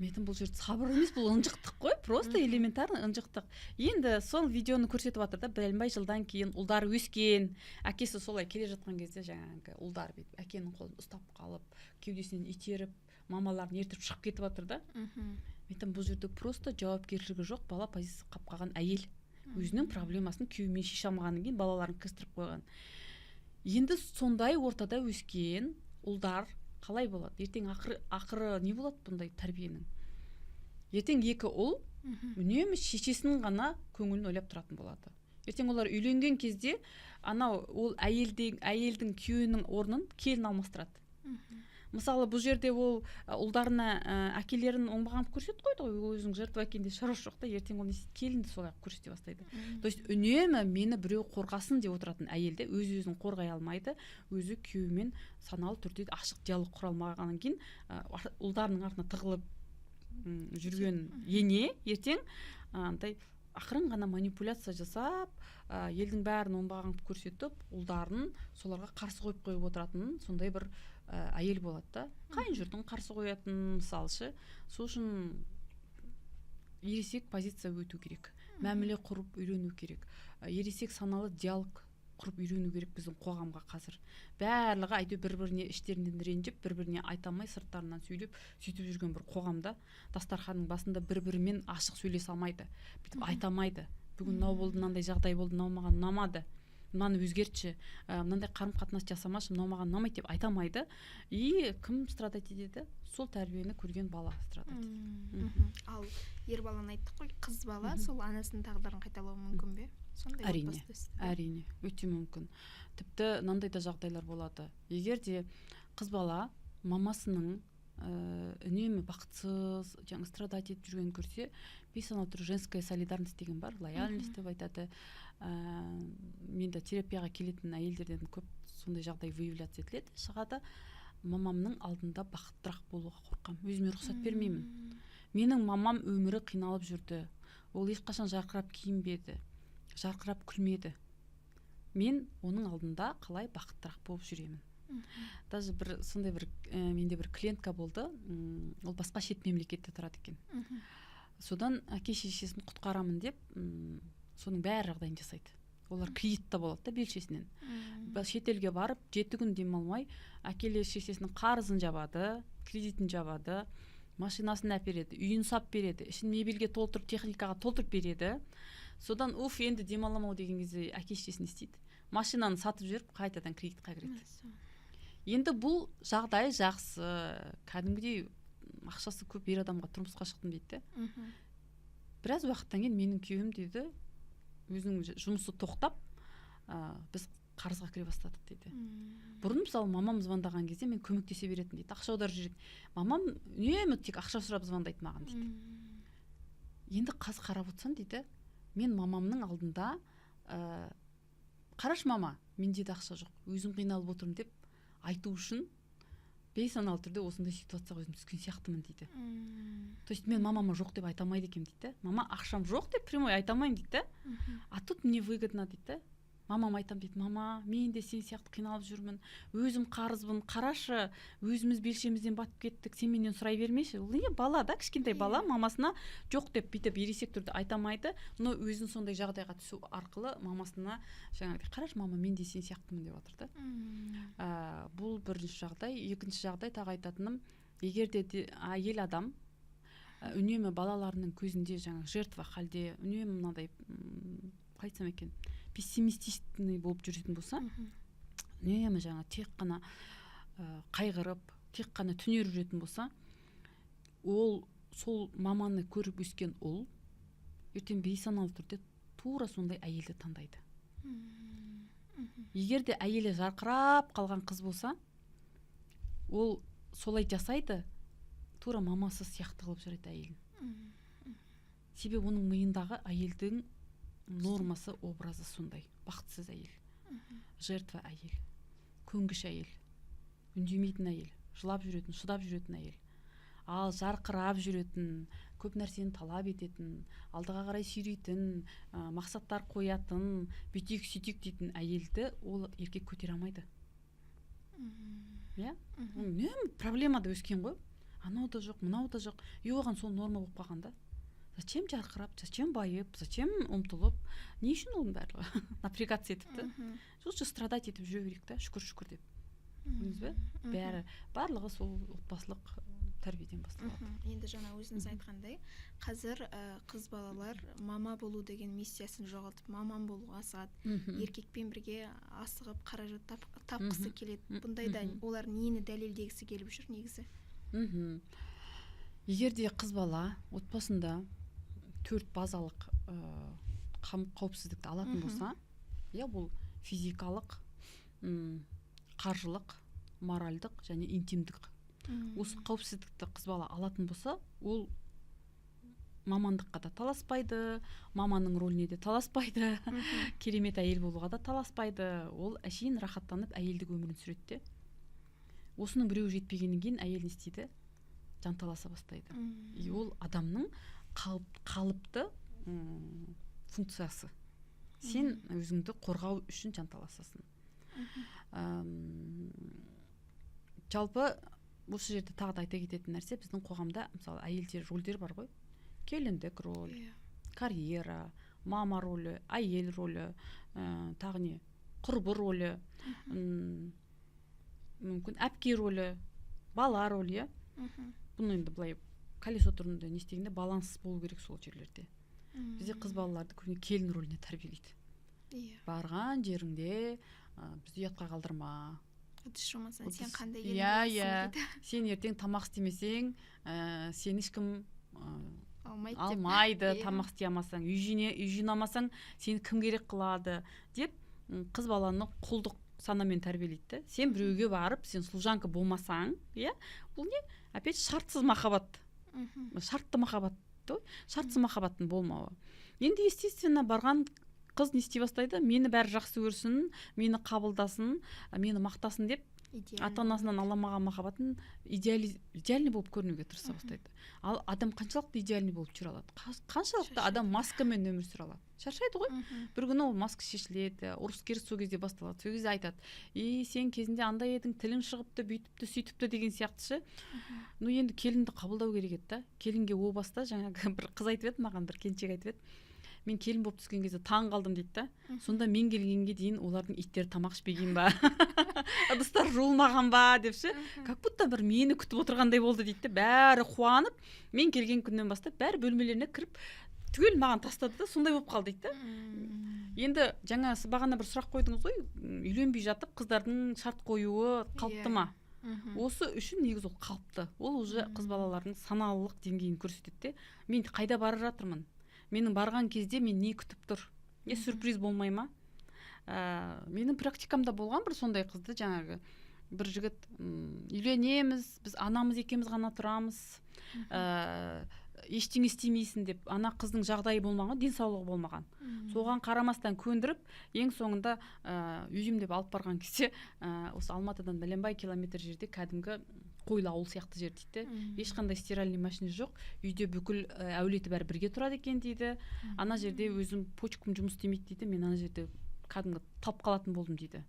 Speaker 1: Мен айтамын, бұл жерде сабыр емес, бұл ынжықтық қой, просто элементарно ынжықтық. Енді сол видеоны көрсетіп жатыр да, бәленбай жылдан кейін ұлдары өскен, әкесі солай келе жатқан кезде жаңағы ұлдары бүйтіп әкенің қолын ұстап қалып, кеудесінен итеріп, мамаларын ертіп шығып кетіп жатыр да. Мен айтамын, бұл жерде просто жауапкершілігі жоқ, бала позициясы қалып қалған әйел өзінің проблемасын күйеуімен шеше алмағаннан кейін балаларын кірістіріп қойған. Енді сондай ортада өскен ұлдар қалай болады ертең? Ақыры не болады бұндай тәрбиенің? Ертең екі ұл үнемі шешесінің ғана көңілін ойлап тұратын болады. Ертең олар үйленген кезде анау ол әйелдің күйеуінің орнын келін алмастырады. Мысалы, бұл жерде ол ұлдарына әкелерін оңбаған қылып көрсетіп қойды ғой, өзінің жертва екенінде шаруасы жоқ та. Ертең ол не істейді? Келінді солай қылып көрсете бастайды. То есть үнемі мені біреу қорғасын деп отыратын әйел де өз өзін қорғай алмайды. Өзі күйеуімен саналы түрде ашық диалог құра алмағаннан кейін ұлдарының артына тығылып жүрген ене ертең андай ақырын ғана манипуляция жасап, елдің бәрін оңбаған қылып көрсетіп, ұлдарын соларға қарсы қойып қойып отыратын сондай бір әйел болады да, қайын жұртын қарсы қоятын, мысалы ше. Сол үшін ересек позиция өту керек, мәміле құрып үйрену керек, ересек саналы диалог құрып үйрену керек біздің қоғамға. Қазір барлығы әйтеуір бір біріне іштерінен ренжіп, бір біріне айта алмай, сырттарынан сөйлеп, сөйтіп жүрген бір қоғамда дастарханның басында бір бірімен ашық сөйлесе алмайды, бүйтіп айта алмайды: бүгін мынау болды, мынандай жағдай болды, мынау маған ұнамады, мынаны өзгертші, мынандай қарым қатынас жасамашы, мынау маған ұнамайды деп айта алмайды. И кім страдать етеді? Сол тәрбиені көрген бала страдать етеді.
Speaker 2: Ал ер баланы айттық қой, қыз бала сол анасының тағдырын қайталауы мүмкін бе сондай
Speaker 1: Әрине.
Speaker 2: отбасыда өсті?
Speaker 1: Әрине, өте мүмкін. Тіпті мынандай да жағдайлар болады: егер де Қыз бала мамасының үнемі бақытсыз, жаңа страдать етіп жүргенін көрсе, бейсаналы түрде женская солидарность деген бар, лояльность деп айтады. Мен де терапияға келетін әйелдерден көп сондай жағдай выявляться етіледі, шығады. Мамамның алдында бақыттырақ болуға қорқамын, өзіме рұқсат бермеймін. Менің мамам өмірі қиналып жүрді, ол ешқашан жарқырап киінбеді, жарқырап күлмеді, мен оның алдында қалай бақыттырақ болып жүремін? Даже бір сондай бір менде бір клиентка болды, ол басқа шет мемлекетте тұрады екен. Содан әке шешесін құтқарамын деп, соның бәрі жағдайын жасайды. Олар кредитта болады да белшесінен. Шетелге барып 7 күн демалмай, әкелі шешесінің қарызын жабады, кредитін жабады, машинасын әпереді, үйін сап береді, ішін мебельге толтырып, техникаға толтырып береді. Содан уф, енді демаламын ау деген кезде әке шешесі не істейді? Машинаны сатып жіберіп, қайтадан кредитқа кіреді. Енді бұл жағдай жақсы, кәдімгідей ақшасы көп ер адамға тұрмысқа шықтым дейді де. Біраз уақыттан кейін менің күйеуім, дейді, өзінің жұмысы тоқтап, біз қарызға кіре бастадық дейді. Бұрын, мысалы, мамам звондаған кезде мен көмектесе беретін дейді, ақша аударып жіберетін. Мамам үнемі тек ақша сұрап звондайды маған дейді. Енді қазір қарап отырсам, дейді, мен мамамның алдында қарашы, мама, менде де ақша жоқ, өзім қиналып отырмын деп айту үшін бейсаналы түрде осындай ситуацияға өзім түскен сияқтымын дейді. То есть мен мамама жоқ деп айта алмайды екенмін дейді да. Мама, ақшам жоқ деп прямой айта алмаймын дейді да. А тут мне выгодно дейді да. Мамама айтамын дейді: мама, мен де сен сияқты қиналып жүрмін, өзім қарызбын, қарашы, өзіміз белшемізден батып кеттік, сен менен сұрай бермеші. Ол не бала да, кішкентай бала мамасына жоқ деп бүйтіп ересек түрде айта алмайды, но өзін сондай жағдайға түсу арқылы мамасына жаңағыдай: қарашы, мама, мен де сен сияқтымын деп жатыр да. Бұл бірінші жағдай. Екінші жағдай тағы айтатыным, егер де әйел адам үнемі балаларының көзінде жаңағы жертва халде, үнемі мынандай, қалай айтсам екен, пессимистичный болып жүретін болса, үнемі жаңа тек қана қайғырып, тек қана түнеріп жүретін болса, ол сол маманы көріп өскен ұл ертең бейсаналы түрде тура сондай әйелді таңдайды. Егер де әйелі жарқырап қалған қыз болса, ол солай жасайды, тура мамасы сияқты қылып жүреді әйелін. Себебі оның миындағы әйелдің нормасы, образы сондай: бақытсыз әйел, жертва әйел, көнгіш әйел, үндемейтін әйел, жылап жүретін, шыдап жүретін әйел. Ал жарқырап жүретін, көп нәрсені талап ететін, алдыға қарай сүйрейтін, мақсаттар қоятын, бүйтейік, сөйтейік дейтін әйелді ол еркек көтере алмайды. Иә, үнемі проблемада өскен ғой, анау да жоқ, мынау да жоқ, и оған сол норма болып қалған да. Зачем жарқырап, зачем байып, зачем ұмтылып, не үшін оның барлығы напрягаться етіп та? Лучше страдать етіп жүре берейік та, шүкір, шүкір деп. Көрдіңіз бе, бәрі, барлығы сол отбасылық тәрбиеден басталады.
Speaker 2: Енді жаңа өзіңіз айтқандай, қазір қыз балалар мама болу деген миссиясын жоғалтып, маман болуға асығады, еркекпен бірге асығып қаражат тапқысы келеді. Бұндайда олар нені дәлелдегісі келіп жүр негізі?
Speaker 1: Егер де қыз бала отбасында төрт базалық қауіпсіздікті алатын болса, иә, бұл физикалық, қаржылық, моральдық және интимдік, осы қауіпсіздікті қыз бала алатын болса, ол мамандыққа да таласпайды, маманың рөліне де таласпайды, керемет әйел болуға да таласпайды. Ол әшейін рахаттанып әйелдік өмірін сүреді де. Осының біреуі жетпегеннен кейін әйел не істейді? Жанталаса бастайды. И ол адамның қалыпты функциясы, сен өзіңді қорғау үшін жанталасасың. Жалпы осы жерде тағы да айта кететін нәрсе, біздің қоғамда, мысалы, әйелдер рөлдер бар ғой: келіндік роль, карьера, мама рөлі, әйел рөлі, тағы не, құрбы рөлі, мүмкін әпке рөлі, бала рөлі, иә. Бұны енді былай колесо түрінде не істегенде, баланс болу керек сол жерлерде. Бізде қыз балаларды көбіне келін рөліне тәрбиелейді. Барған жеріңде бізді ұятқа қалдырма.
Speaker 2: Ыдыс жумасаң, сен қандай келін боласың дейді.
Speaker 1: Сен ертең тамақ істемесең, сені ешкім
Speaker 2: алмайды деп.
Speaker 1: Алмайды. Тамақ істей алмасаң, үй жинамасаң, сені кім керек қылады деп, қыз баланы құлдық Санамен тәрбиелейді да. Сен біреуге барып, сен служанка болмасаң, иә, бұл не, опять шартсыз махаббат, шартты махаббат қой, шартсыз махаббаттың болмауы. Енді, естественно, барған қыз не істей бастайды? Мені бәрі жақсы көрсін, мені қабылдасын, мені мақтасын деп, ата анасынан ала алмаған махаббатын идеальный болып көрінуге тырыса бастайды. Ал адам қаншалықты идеальный болып жүре алады? Қаншалықты адам маскамен өмір сүре алады? Шаршайды ғой. Бір күні ол маска шешіледі, ұрыс керіс сол кезде басталады. Сол кезде айтады: «И сен кезінде андай едің, тілің шығыпты, бүйтіпті, сөйтіпті», — деген сияқты ше. Ну, енді келінді қабылдау керек еді да. Келінге о баста жаңағы бір қыз айтып еді маған, бір келіншек айтып еді: «Мен келін болып түскен кезде таң қалдым», — дейді да. «Сонда мен келгенге дейін олардың иттері тамақ ішпеген ба, ыдыстар жуылмаған ба?» — деп ше. «Как будто бір мені күтіп отырғандай болды», — дейді да. «Бәрі қуанып, мен келген күннен бастап бәрі бөлмелеріне кіріп, түгел маған тастады да, сондай болып қалды», — дейді да. Енді жаңа сіз бағана бір сұрақ қойдыңыз ғой: үйленбей жатып қыздардың шарт қоюы қалыпты ма? Осы үшін негізі ол қалыпты. Ол уже қыз балалардың саналылық деңгейін көрсетеді де: мен қайда бара жатырмын, менің барған кезде мен не күтіп тұр, не сюрприз болмай ма? Менің практикамда болған бір сондай қызды жаңағы бір жігіт: «Үйленеміз, біз анамыз екеуміз ғана тұрамыз, ештеңе істемейсің», — деп. Ана қыздың жағдайы болмаған, денсаулығы болмаған. Соған қарамастан көндіріп, ең соңында үйім деп алып барған кезде, осы Алматыдан бәленбай километр жерде кәдімгі қойлы ауыл сияқты жер дейді де. Ешқандай стиральный машина жоқ үйде, бүкіл әулеті бәрі бірге тұрады екен дейді. «Ана жерде өзім почкам жұмыс істемейді, — дейді, — мен ана жерде кәдімгі талып қалатын болдым», — дейді.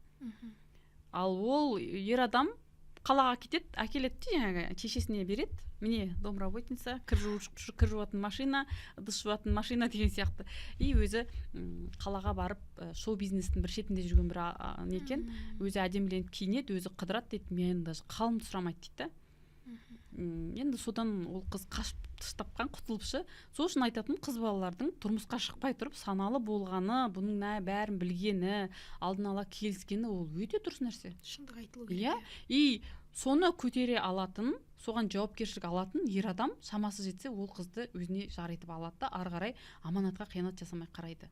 Speaker 1: Ал ол ер адам қалаға кетеді, әкеледі де, жаңағы шешесіне береді: «Міне, домработница, кір жуатын машина, ыдыс жуатын машина» деген сияқты. И өзі қалаға барып, шоу бизнестің бір шетінде жүрген бір не екен, өзі әдеміленіп киінеді, өзі қыдырады дейді. «Менен даже қалымды сұрамайды», — дейді да. Енді содан ол қыз қашып тастапқан, құтылып ше. Сол үшін айтатыным, қыз балалардың тұрмысқа шықпай тұрып саналы болғаны, бұның бәрін білгені, алдын ала келіскені — ол өте дұрыс нәрсе.
Speaker 2: Шындық айтылу керек.
Speaker 1: Иә, и соны көтере алатын, соған жауапкершілік алатын ер адам шамасы жетсе, ол қызды өзіне жар етіп алады да, ары қарай аманатқа қиянат жасамай қарайды.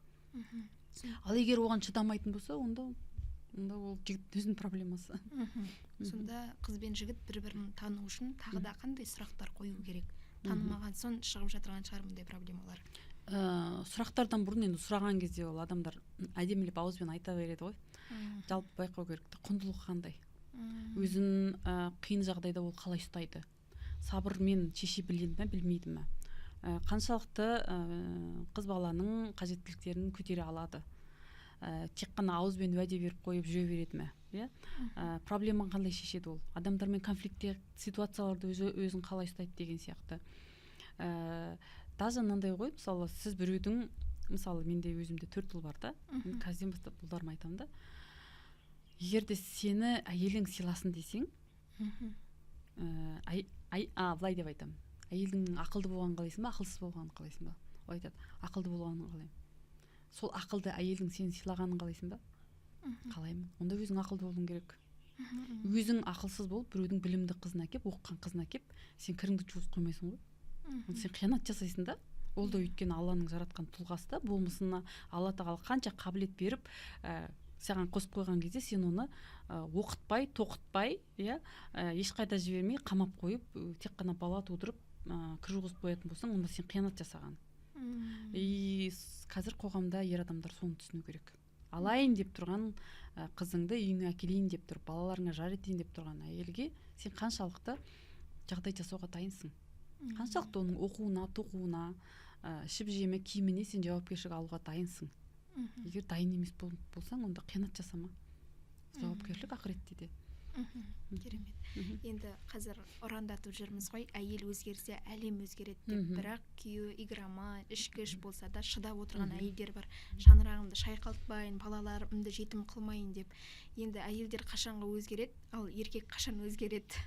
Speaker 1: Ал егер оған шыдамайтын болса, онда ол жігіттің өзінің проблемасы.
Speaker 2: Сонда қыз бен жігіт бір бірін тану үшін тағы да қандай сұрақтар қою керек? Танымаған соң шығып жатырған шығар мұндай проблемалар.
Speaker 1: Сұрақтардан бұрын, енді сұраған кезде ол адамдар әдемілеп ауызбен айта береді ғой. Жалпы байқау керек те, құндылығы қандай, өзін қиын жағдайда ол қалай ұстайды, сабырмен шеше біледі ме, білмейді ме, қаншалықты қыз баланың қажеттіліктерін көтере алады, тек қана ауызбен уәде беріп қойып жүре береді ме, иә, проблеманы қалай шешеді, ол адамдармен конфликтте ситуацияларда өзі өзін қалай ұстайды деген сияқты. Даже мынандай ғой, мысалы, сіз біреудің, мысалы, менде өзімде төрт ұл бар да. Мен қазірден бастап ұлдарыма айтамын да: егер де сені әйелің сыйласын десең, ә, ай, ай, а, былай деп айтамын: әйелдің ақылды болғанын қалайсың ба, ақылсыз болғанын қалайсың ба? Ол айтады: «Ақылды болғанын қалаймын». Сол ақылды әйелдің сені сыйлағанын қалайсың ба? Қалаймын. Онда өзің ақылды болуың керек. Өзің ақылсыз болып, біреудің білімді қызын әкеп, оқыған қызын әкеп, сен кіріңді жуғызып қоймайсың ғой. Онда сен қиянат жасайсың да. Ол да, өйткені, Алланың жаратқан тұлғасы да. Болмысына Алла тағала қанша қабілет беріп, саған қосып қойған кезде, сен оны оқытпай, тоқытпай, иә, ешқайда жібермей, қамап қойып, тек қана бала тудырып, кір жуғызып қоятын болсаң, онда сен қиянат жасаған. И қазір қоғамда ер адамдар соны түсіну керек: алайын деп тұрған қызыңды үйіңе әкелейін деп тұрып, балаларыңа жар етейін деп тұрған әйелге сен қаншалықты жағдай жасауға дайынсың, қаншалықты оның оқуына, тоқуына, ішіп жемі, киіміне сен жауапкершілік алуға дайынсың? Егер дайын емес болсаң, онда қиянат жасама. Жауапкершілік ақыретте де.
Speaker 2: Керемет. Енді қазір ұрандатып жүрміз ғой, әйел өзгерсе, әлем өзгереді деп. Бірақ күйеуі игроман, ішкіш болса да шыдап отырған әйелдер бар, шаңырағымды шайқалтпайын, балаларымды жетім қылмайын деп. Енді әйелдер қашанғы өзгереді, ал еркек қашан өзгереді?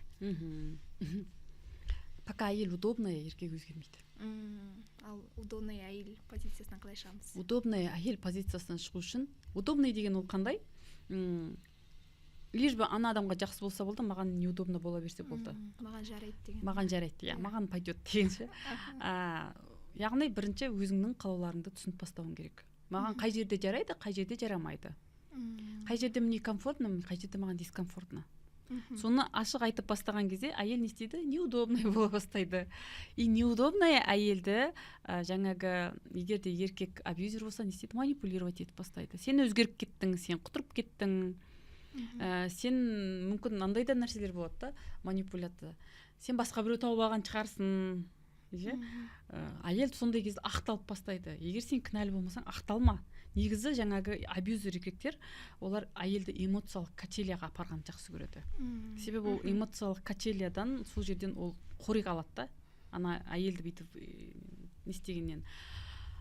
Speaker 1: Пока әйел удобная, еркек өзгермейді.
Speaker 2: Ал удобный әйел позициясынан қалай шығамыз?
Speaker 1: Удобный әйел позициясынан шығу үшін, удобный деген ол қандай? Лишь бы ана адамға жақсы болса болды, маған неудобно бола берсе болды.
Speaker 2: Маған жарайды деген.
Speaker 1: Маған жарайды, иә, маған пойдет деген ше. Яғни бірінші өзіңнің қалауларыңды түсініп бастауың керек: маған қай жерде жарайды, қай жерде жарамайды. Қай жерде мне комфортно, қай жерде маған дискомфортно. Соны ашық айтып бастаған кезде әйел не істейді? Неудобный бола бастайды. И неудобная әйелді жаңағы, егер де еркек абьюзер болса, не істейді? Манипулировать етіп бастайды. Сен өзгеріп кеттің, сен құтырып кеттің, сен мүмкін, андай да нәрселер болады да, манипуляция: сен басқа біреу тауып алған шығарсың, иә. Әйел сондай кезде ақталып бастайды. Егер сен кінәлі болмасаң, ақталма. Негізі жаңағы абьюзер еркектер, олар әйелді эмоциялық качеляға апарғанды жақсы көреді, себебі ол эмоциялық качелядан, сол жерден ол қорек алады да, ана әйелді бүйтіп не істегеннен.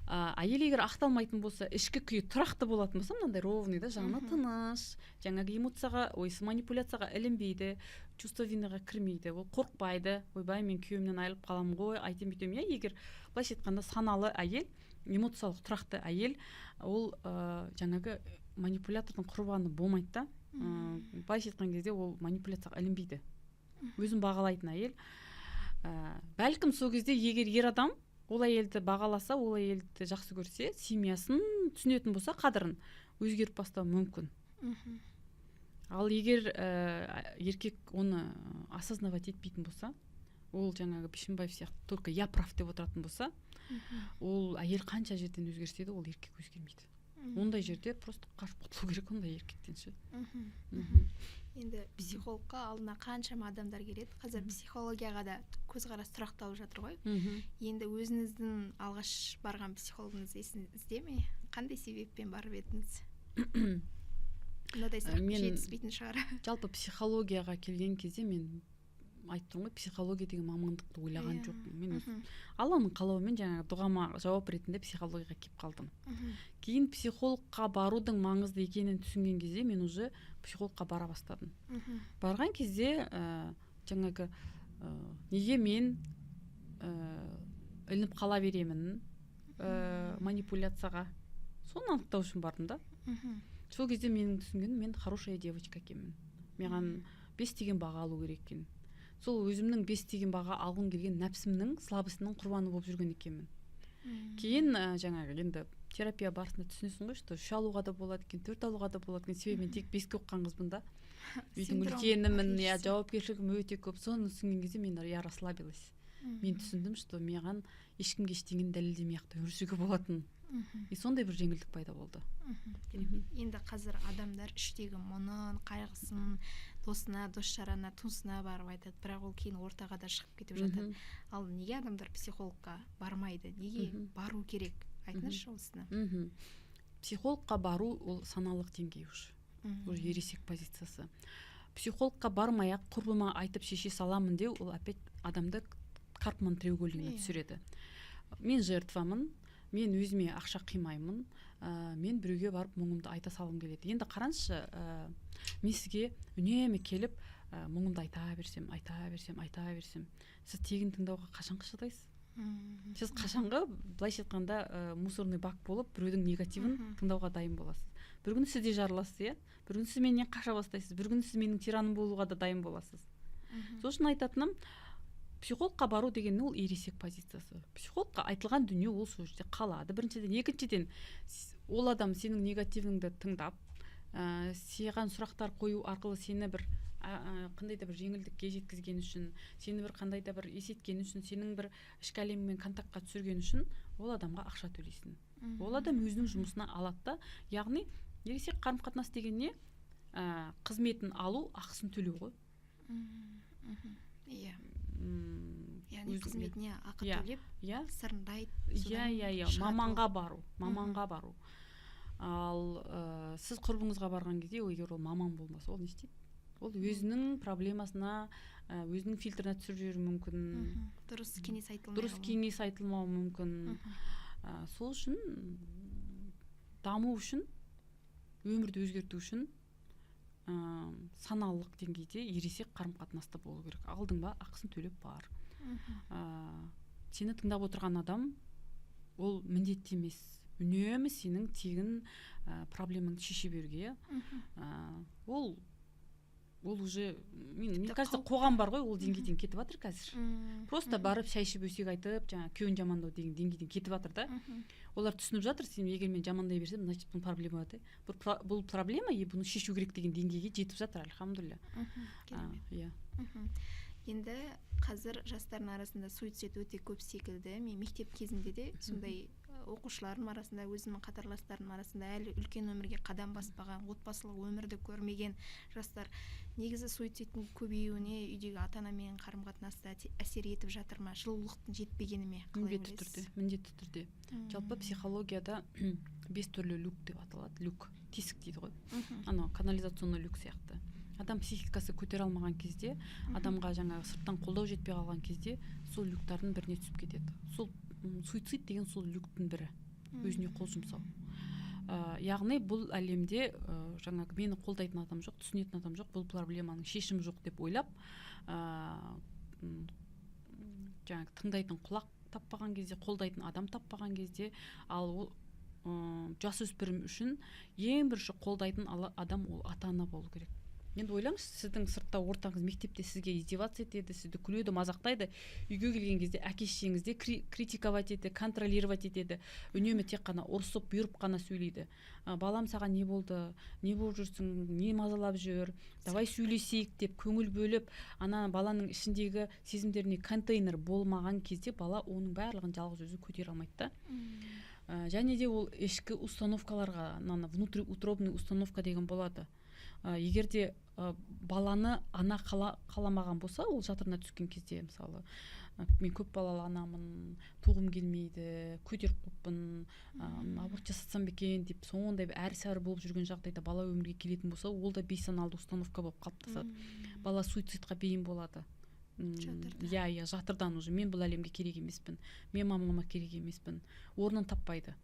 Speaker 1: Әйел егер ақталмайтын болса, ішкі күйі тұрақты болатын болса, мынандай ровный да, жаны тыныш, жаңағы эмоцияға, ой, манипуляцияға ілінбейді, чувство винаға кірмейді, ол қорықпайды: ойбай, мен күйеуімнен айырылып қаламын ғой, айтайын, бүйтемін, иә. Егер, былайша айтқанда, саналы әйел, эмоциялық тұрақты әйел, ол жаңағы манипулятордың құрбаны болмайды да. Былайша айтқан кезде, ол манипуляцияға ілінбейді, өзін бағалайтын әйел. Бәлкім, сол кезде егер ер адам ол әйелді бағаласа, ол әйелді жақсы көрсе, семьясын түсінетін болса, қадірін, өзгеріп бастауы мүмкін. Ал егер еркек оны осознавать етпейтін болса, ол жаңағы Бишімбаев сияқты только «я прав» деп отыратын болса, ол әйел қанша жерден өзгерсе де, ол еркек өзгермейді. Ондай жерде просто қашып құтылу керек ондай еркектен ше.
Speaker 2: Енді психологқа алдына қаншама адамдар келеді. Қазір психологияға да көзқарас тұрақталып жатыр ғой. Енді өзіңіздің алғаш барған психологыңыз есіңізде ме? Қандай себеппен барып едіңіз? Мынадай сұрақ жетіспейтін шығар.
Speaker 1: Жалпы психологияға келген кезде, мен айтып тұрмын ғой, психология деген мамандықты ойлаған жоқпын мен. Алланың қалауымен, жаңағы дұғама жауап ретінде психологияға келіп қалдым. Кейін психологқа барудың маңызды екенін түсінген кезде, мен уже психологқа бара бастадым. Барған кезде жаңағы неге мен ілініп қала беремін манипуляцияға, соны анықтау үшін бардым да. Сол кезде менің түсінгенім: мен хорошая девочка екенмін, маған 5 деген баға алу керек екен. Сол өзімнің 5 деген баға алғым келген нәпсімнің слабостының құрбаны болып жүрген екенмін. Кейін жаңағы енді терапия барысында түсінесің ғой, что 3 алуға да болады екен, 4 алуға да болады екен. Себебі мен тек 5-ке оқыған қызбын да, үйдің
Speaker 2: Синдром
Speaker 1: үлкенімін, иә,
Speaker 2: отличницы.
Speaker 1: жауапкершілігім өте көп. Соны түсінген кезде мен, я расслабилась. Мен түсіндім, что маған ешкімге ештеңені дәлелдемей ақ та өмір сүруге болатынын. И сондай бір жеңілдік пайда болды.
Speaker 2: Енді қазір адамдар іштегі мұңын, қайғысын досына, дос жарана, туысына барып айтады, бірақ ол кейін ортаға да шығып кетіп жатады. Ал неге адамдар психологқа бармайды? Неге бару керек? Айтыңызшы осыны.
Speaker 1: Психологқа бару ол саналық деңгей уже ересек позициясы. Психологқа бармай ақ құрбыма айтып шеше саламын деу, ол опять адамды карпман треугольнигіне түсіреді. Мен жертвамын, мен өзіме ақша қимаймын, мен біреуге барып мұңымды айта салғым келеді. Енді қараңызшы, мен сізге үнемі келіп, мұңымды айта берсем, айта берсем, айта берсем, сіз тегін тыңдауға қашанғы шыдайсыз? Сіз қашанғы, былайша айтқанда, мусорный бак болып, біреудің негативін тыңдауға дайын боласыз? Бір күні сіз де жарыласыз, иә, бір күні сіз менен қаша бастайсыз, бір күні сіз менің тираным болуға да дайын боласыз. Сол үшін айтатыным, психологқа бару деген ол ересек позициясы. Психологқа айтылған дүние ол сол жерде қалады, біріншіден. Екіншіден, ол адам сенің негативіңді тыңдап, саған сұрақтар қою арқылы сені бір қандай да бір жеңілдікке жеткізген үшін, сені бір қандай да бір есейткен үшін, сенің бір ішкі әлеміңмен контактқа түсірген үшін ол адамға ақша төлейсің. Ол адам өзінің жұмысына алады да. Яғни ересек қарым қатынас деген не? Қызметін алу, ақысын төлеу ғой.
Speaker 2: Иә. Яғни қызметіне ақы төлеп, сырыңды айт, содан
Speaker 1: Иә, иә.
Speaker 2: шығады ол.
Speaker 1: Маманға бару, маманға бару. Ал сіз құрбыңызға барған кезде, егер ол маман болмаса, ол не істейді? Ол өзінің проблемасына, өзінің фильтріне түсіріп жіберуі мүмкін.
Speaker 2: Дұрыс кеңес айтылмай
Speaker 1: Дұрыс
Speaker 2: қалуы.
Speaker 1: кеңес айтылмауы мүмкін. Сол үшін даму үшін, өмірді өзгерту үшін, саналылық деңгейде ересек қарым қатынаста болу керек. Алдың ба, ақысын төлеп бар. Сені тыңдап отырған адам ол міндетті емес үнемі сенің тегін проблемаңды шеше беруге, иә. Ол Ол уже, мен, мне кажется, қоғам бар ғой, ол деңгейден кетіп жатыр қазір. Просто барып шай ішіп, өсек айтып, жаңағы күйеуін жамандау деген деңгейден кетіп жатыр да. Олар түсініп жатыр: сен, егер мен жамандай берсем, значит, бұл проблема да, бұл проблема и бұны шешу керек деген деңгейге жетіп жатыр, альхамдулилля.
Speaker 2: Иә. Енді қазір жастардың арасында суицид өте көп секілді. Мен мектеп кезінде де сондай оқушыларым арасында, өзімнің қатарластарым арасында, әлі үлкен өмірге қадам баспаған, отбасылық өмірді көрмеген жастар. Негізі суицидтің көбеюіне үйдегі ата анамен қарым қатынаста әсер етіп жатыр ма, жылулықтың жетпегені ме,
Speaker 1: қалай? Міндетті түрде, міндетті түрде. Жалпы психологияда бес түрлі люк деп аталады. Люк, тесік дейді ғой, анау канализационный люк сияқты. Адам психикасы көтере алмаған кезде, адамға жаңағы сырттан қолдау жетпей қалған кезде сол люктардың біріне түсіп кетеді. Сол суицид деген сол люктің бірі, өзіне қол жұмсау. Яғни бұл әлемде жаңағы мені қолдайтын адам жоқ, түсінетін адам жоқ, бұл проблеманың шешімі жоқ деп ойлап, жаңағы тыңдайтын құлақ таппаған кезде, қолдайтын адам таппаған кезде. Ал ол жасөспірім үшін ең бірінші қолдайтын адам ол ата ана болу керек. Енді ойлаңызшы, сіздің сыртта ортаңыз, мектепте сізге издеваться етеді, сізді күледі, мазақтайды. Үйге келген кезде әке шешеңіз де критиковать етеді, контролировать етеді, үнемі тек қана ұрсып, бұйырып қана сөйлейді. «Балам, саған не болды, не болып жүрсің, не мазалап жүр, давай сөйлесейік» деп көңіл бөліп, ана баланың ішіндегі сезімдеріне контейнер болмаған кезде бала оның барлығын жалғыз өзі көтере алмайды да. Және де ол ішкі установкаларға, ана внутриутробный установка деген болады. Егер де баланы ана қаламаған болса, ол жатырына түскен кезде, мысалы, мен көп балалы анамын, туғым келмейді, көтеріп қойыппын, аборт жасатсам ба екен деп, сондай бір әрі сәрі болып жүрген жағдайда бала өмірге келетін болса, ол да бейсаналды установка болып қалыптасады. Бала суицидқа бейім болады.
Speaker 2: Жатырда.
Speaker 1: Иә, жатырдан уже мен бұл әлемге керек емеспін, мен мамама керек емеспін, орнын таппайды.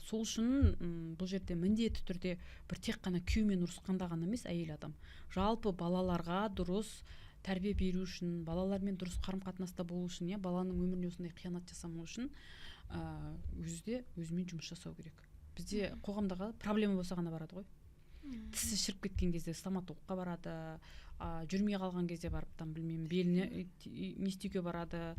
Speaker 1: Сол үшін бұл жерде міндетті түрде бір тек қана күйеумен ұрысқанда ғана емес, әйел адам жалпы балаларға дұрыс тәрбие беру үшін, балалармен дұрыс қарым қатынаста болу үшін, иә, баланың өміріне осындай қиянат жасамау үшін өзі де өзімен жұмыс жасау керек. Бізде қоғамдағы проблема болса ғана барады ғой. Тісі шіріп кеткен кезде стоматологқа барады, жүрмей қалған кезде барып, там, білмеймін, беліне не істеуге барады.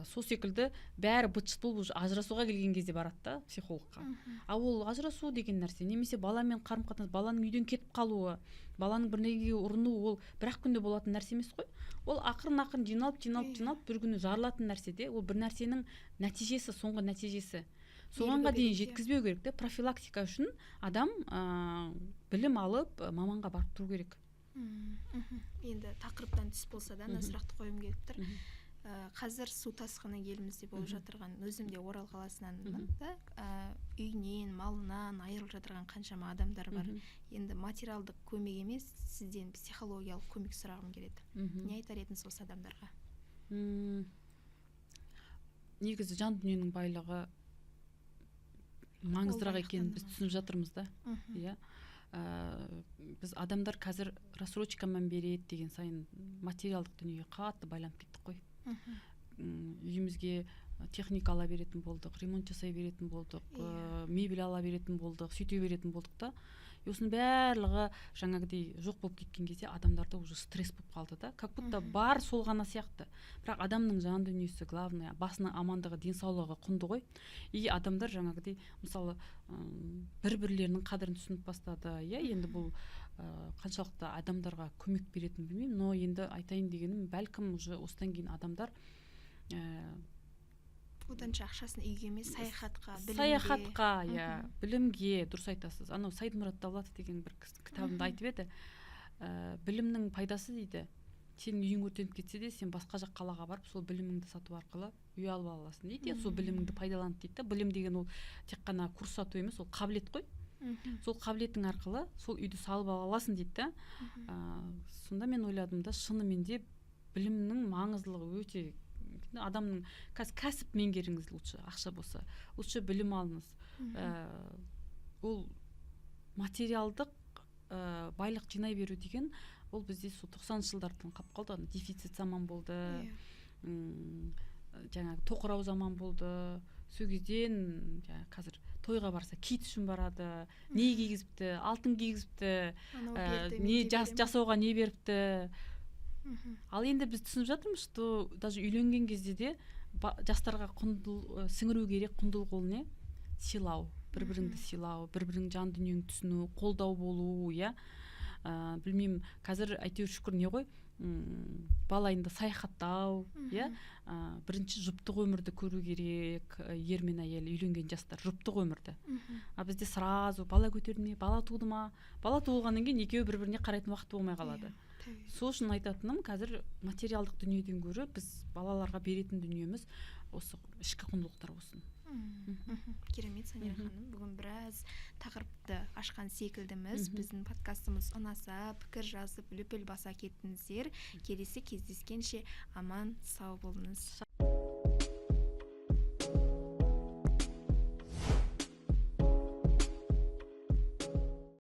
Speaker 1: Сол секілді бәрі быт шыт болып, уже ажырасуға келген кезде барады да психологқа. А ол ажырасу деген нәрсе немесе баламен қарым қатынас, баланың үйден кетіп қалуы, баланың бірдеңеге ұрынуы, ол бір ақ күнде болатын нәрсе емес қой. Ол ақырын ақырын жиналып, жиналып, жиналып, бір күні жарылатын нәрсе де. Ол бір нәрсенің нәтижесі, соңғы нәтижесі. Соғанға
Speaker 2: Белгі
Speaker 1: дейін
Speaker 2: береді, иә.
Speaker 1: жеткізбеу керек те. Профилактика үшін адам білім алып, маманға барып тұру керек.
Speaker 2: Енді тақырыптан тыс болса да, мына сұрақты қойғым келіп тұр. Қазір су тасқыны елімізде болып жатырған, өзім де Орал қаласынанмын да, үйінен, малынан айырылып жатырған қаншама адамдар бар. Енді материалдық көмек емес, сізден психологиялық көмек сұрағым келеді. Не айтар едіңіз осы адамдарға?
Speaker 1: Негізі жан дүниенің байлығы маңыздырақ екенін біз
Speaker 2: байлықтан
Speaker 1: түсініп жатырмыз да. Иә, біз адамдар қазір рассрочкамен береді деген сайын материалдық дүниеге қатты байланып кеттік қой. Үйімізге техника ала беретін болдық, ремонт жасай беретін болдық, мебель ала беретін болдық, сөйте беретін болдық та. И осының барлығы жаңағыдей жоқ болып кеткен кезде адамдарда уже стресс болып қалды да, как будто бар сол ғана сияқты. Бірақ адамның жан дүниесі главное, басының амандығы, денсаулығы құнды ғой. И адамдар жаңағыдей, мысалы, бір бірлерінің қадірін түсініп бастады, иә. Енді бұл қаншалықты адамдарға көмек беретінін білмеймін, но енді айтайын дегенім, бәлкім, уже осыдан кейін адамдар
Speaker 2: Оданша ақшасын үйге емес, саяхатқа, білімге.
Speaker 1: Саяхатқа, иә, білімге, дұрыс айтасыз. Анау Сайдмұрат Давлатов деген бір кітабында айтып еді, білімнің пайдасы дейді: сенің үйің өртеніп кетсе де, сен басқа жақ қалаға барып, сол біліміңді сату арқылы үй алып ала аласың дейді, иә. Сол біліміңді пайдалан дейді да. Білім деген ол тек қана курс сату емес, ол қабілет қой. Сол қабілетің арқылы сол үйді салып ала аласың дейді да. Сонда мен ойладым да, шынымен де білімнің маңыздылығы өте. Адамның қазір кәсіп меңгеріңіз лучше, ақша болса, лучше білім алыңыз. Ол материалдық байлық жинай беру деген ол бізде сол 90-жылдардан қалып қалды. Ана дефицит заман болды, жаңағы тоқырау заман болды. Сол кезден жаңағы қазір Тойға барса, кит үшін барады, не кигізіпті, алтын кигізіпті,
Speaker 2: Анау берді, мен
Speaker 1: не
Speaker 2: де
Speaker 1: жас,
Speaker 2: беремін.
Speaker 1: жасауға не беріпті. Ал енді біз түсініп жатырмыз, что даже үйленген кезде де жастарға сіңіру керек құндылық. Ол не? Сыйлау, бір біріңді сыйлау, бір біріңнің жан дүниеңді түсіну, қолдау болу, иә. Білмеймін, қазір әйтеуір шүкір не ғой, бала айында саяхаттау, иә. Бірінші жұптық өмірді көру керек, ер мен әйел, үйленген жастар жұптық өмірді. А бізде сразу бала көтерді ме, бала туды ма, бала туылғаннан кейін екеуі бір біріне қарайтын уақыт болмай қалады. Сол үшін айтатыным, қазір материалдық дүниеден гөрі біз балаларға беретін дүниеміз осы ішкі құндылықтар болсын.
Speaker 2: Керемет, Санира ханым, бүгін біраз тақырыпты ашқан секілдіміз. Біздің подкастымыз ұнаса, пікір жазып, лүпіл баса кеттіңіздер. Келесі кездескенше аман сау болыңыз.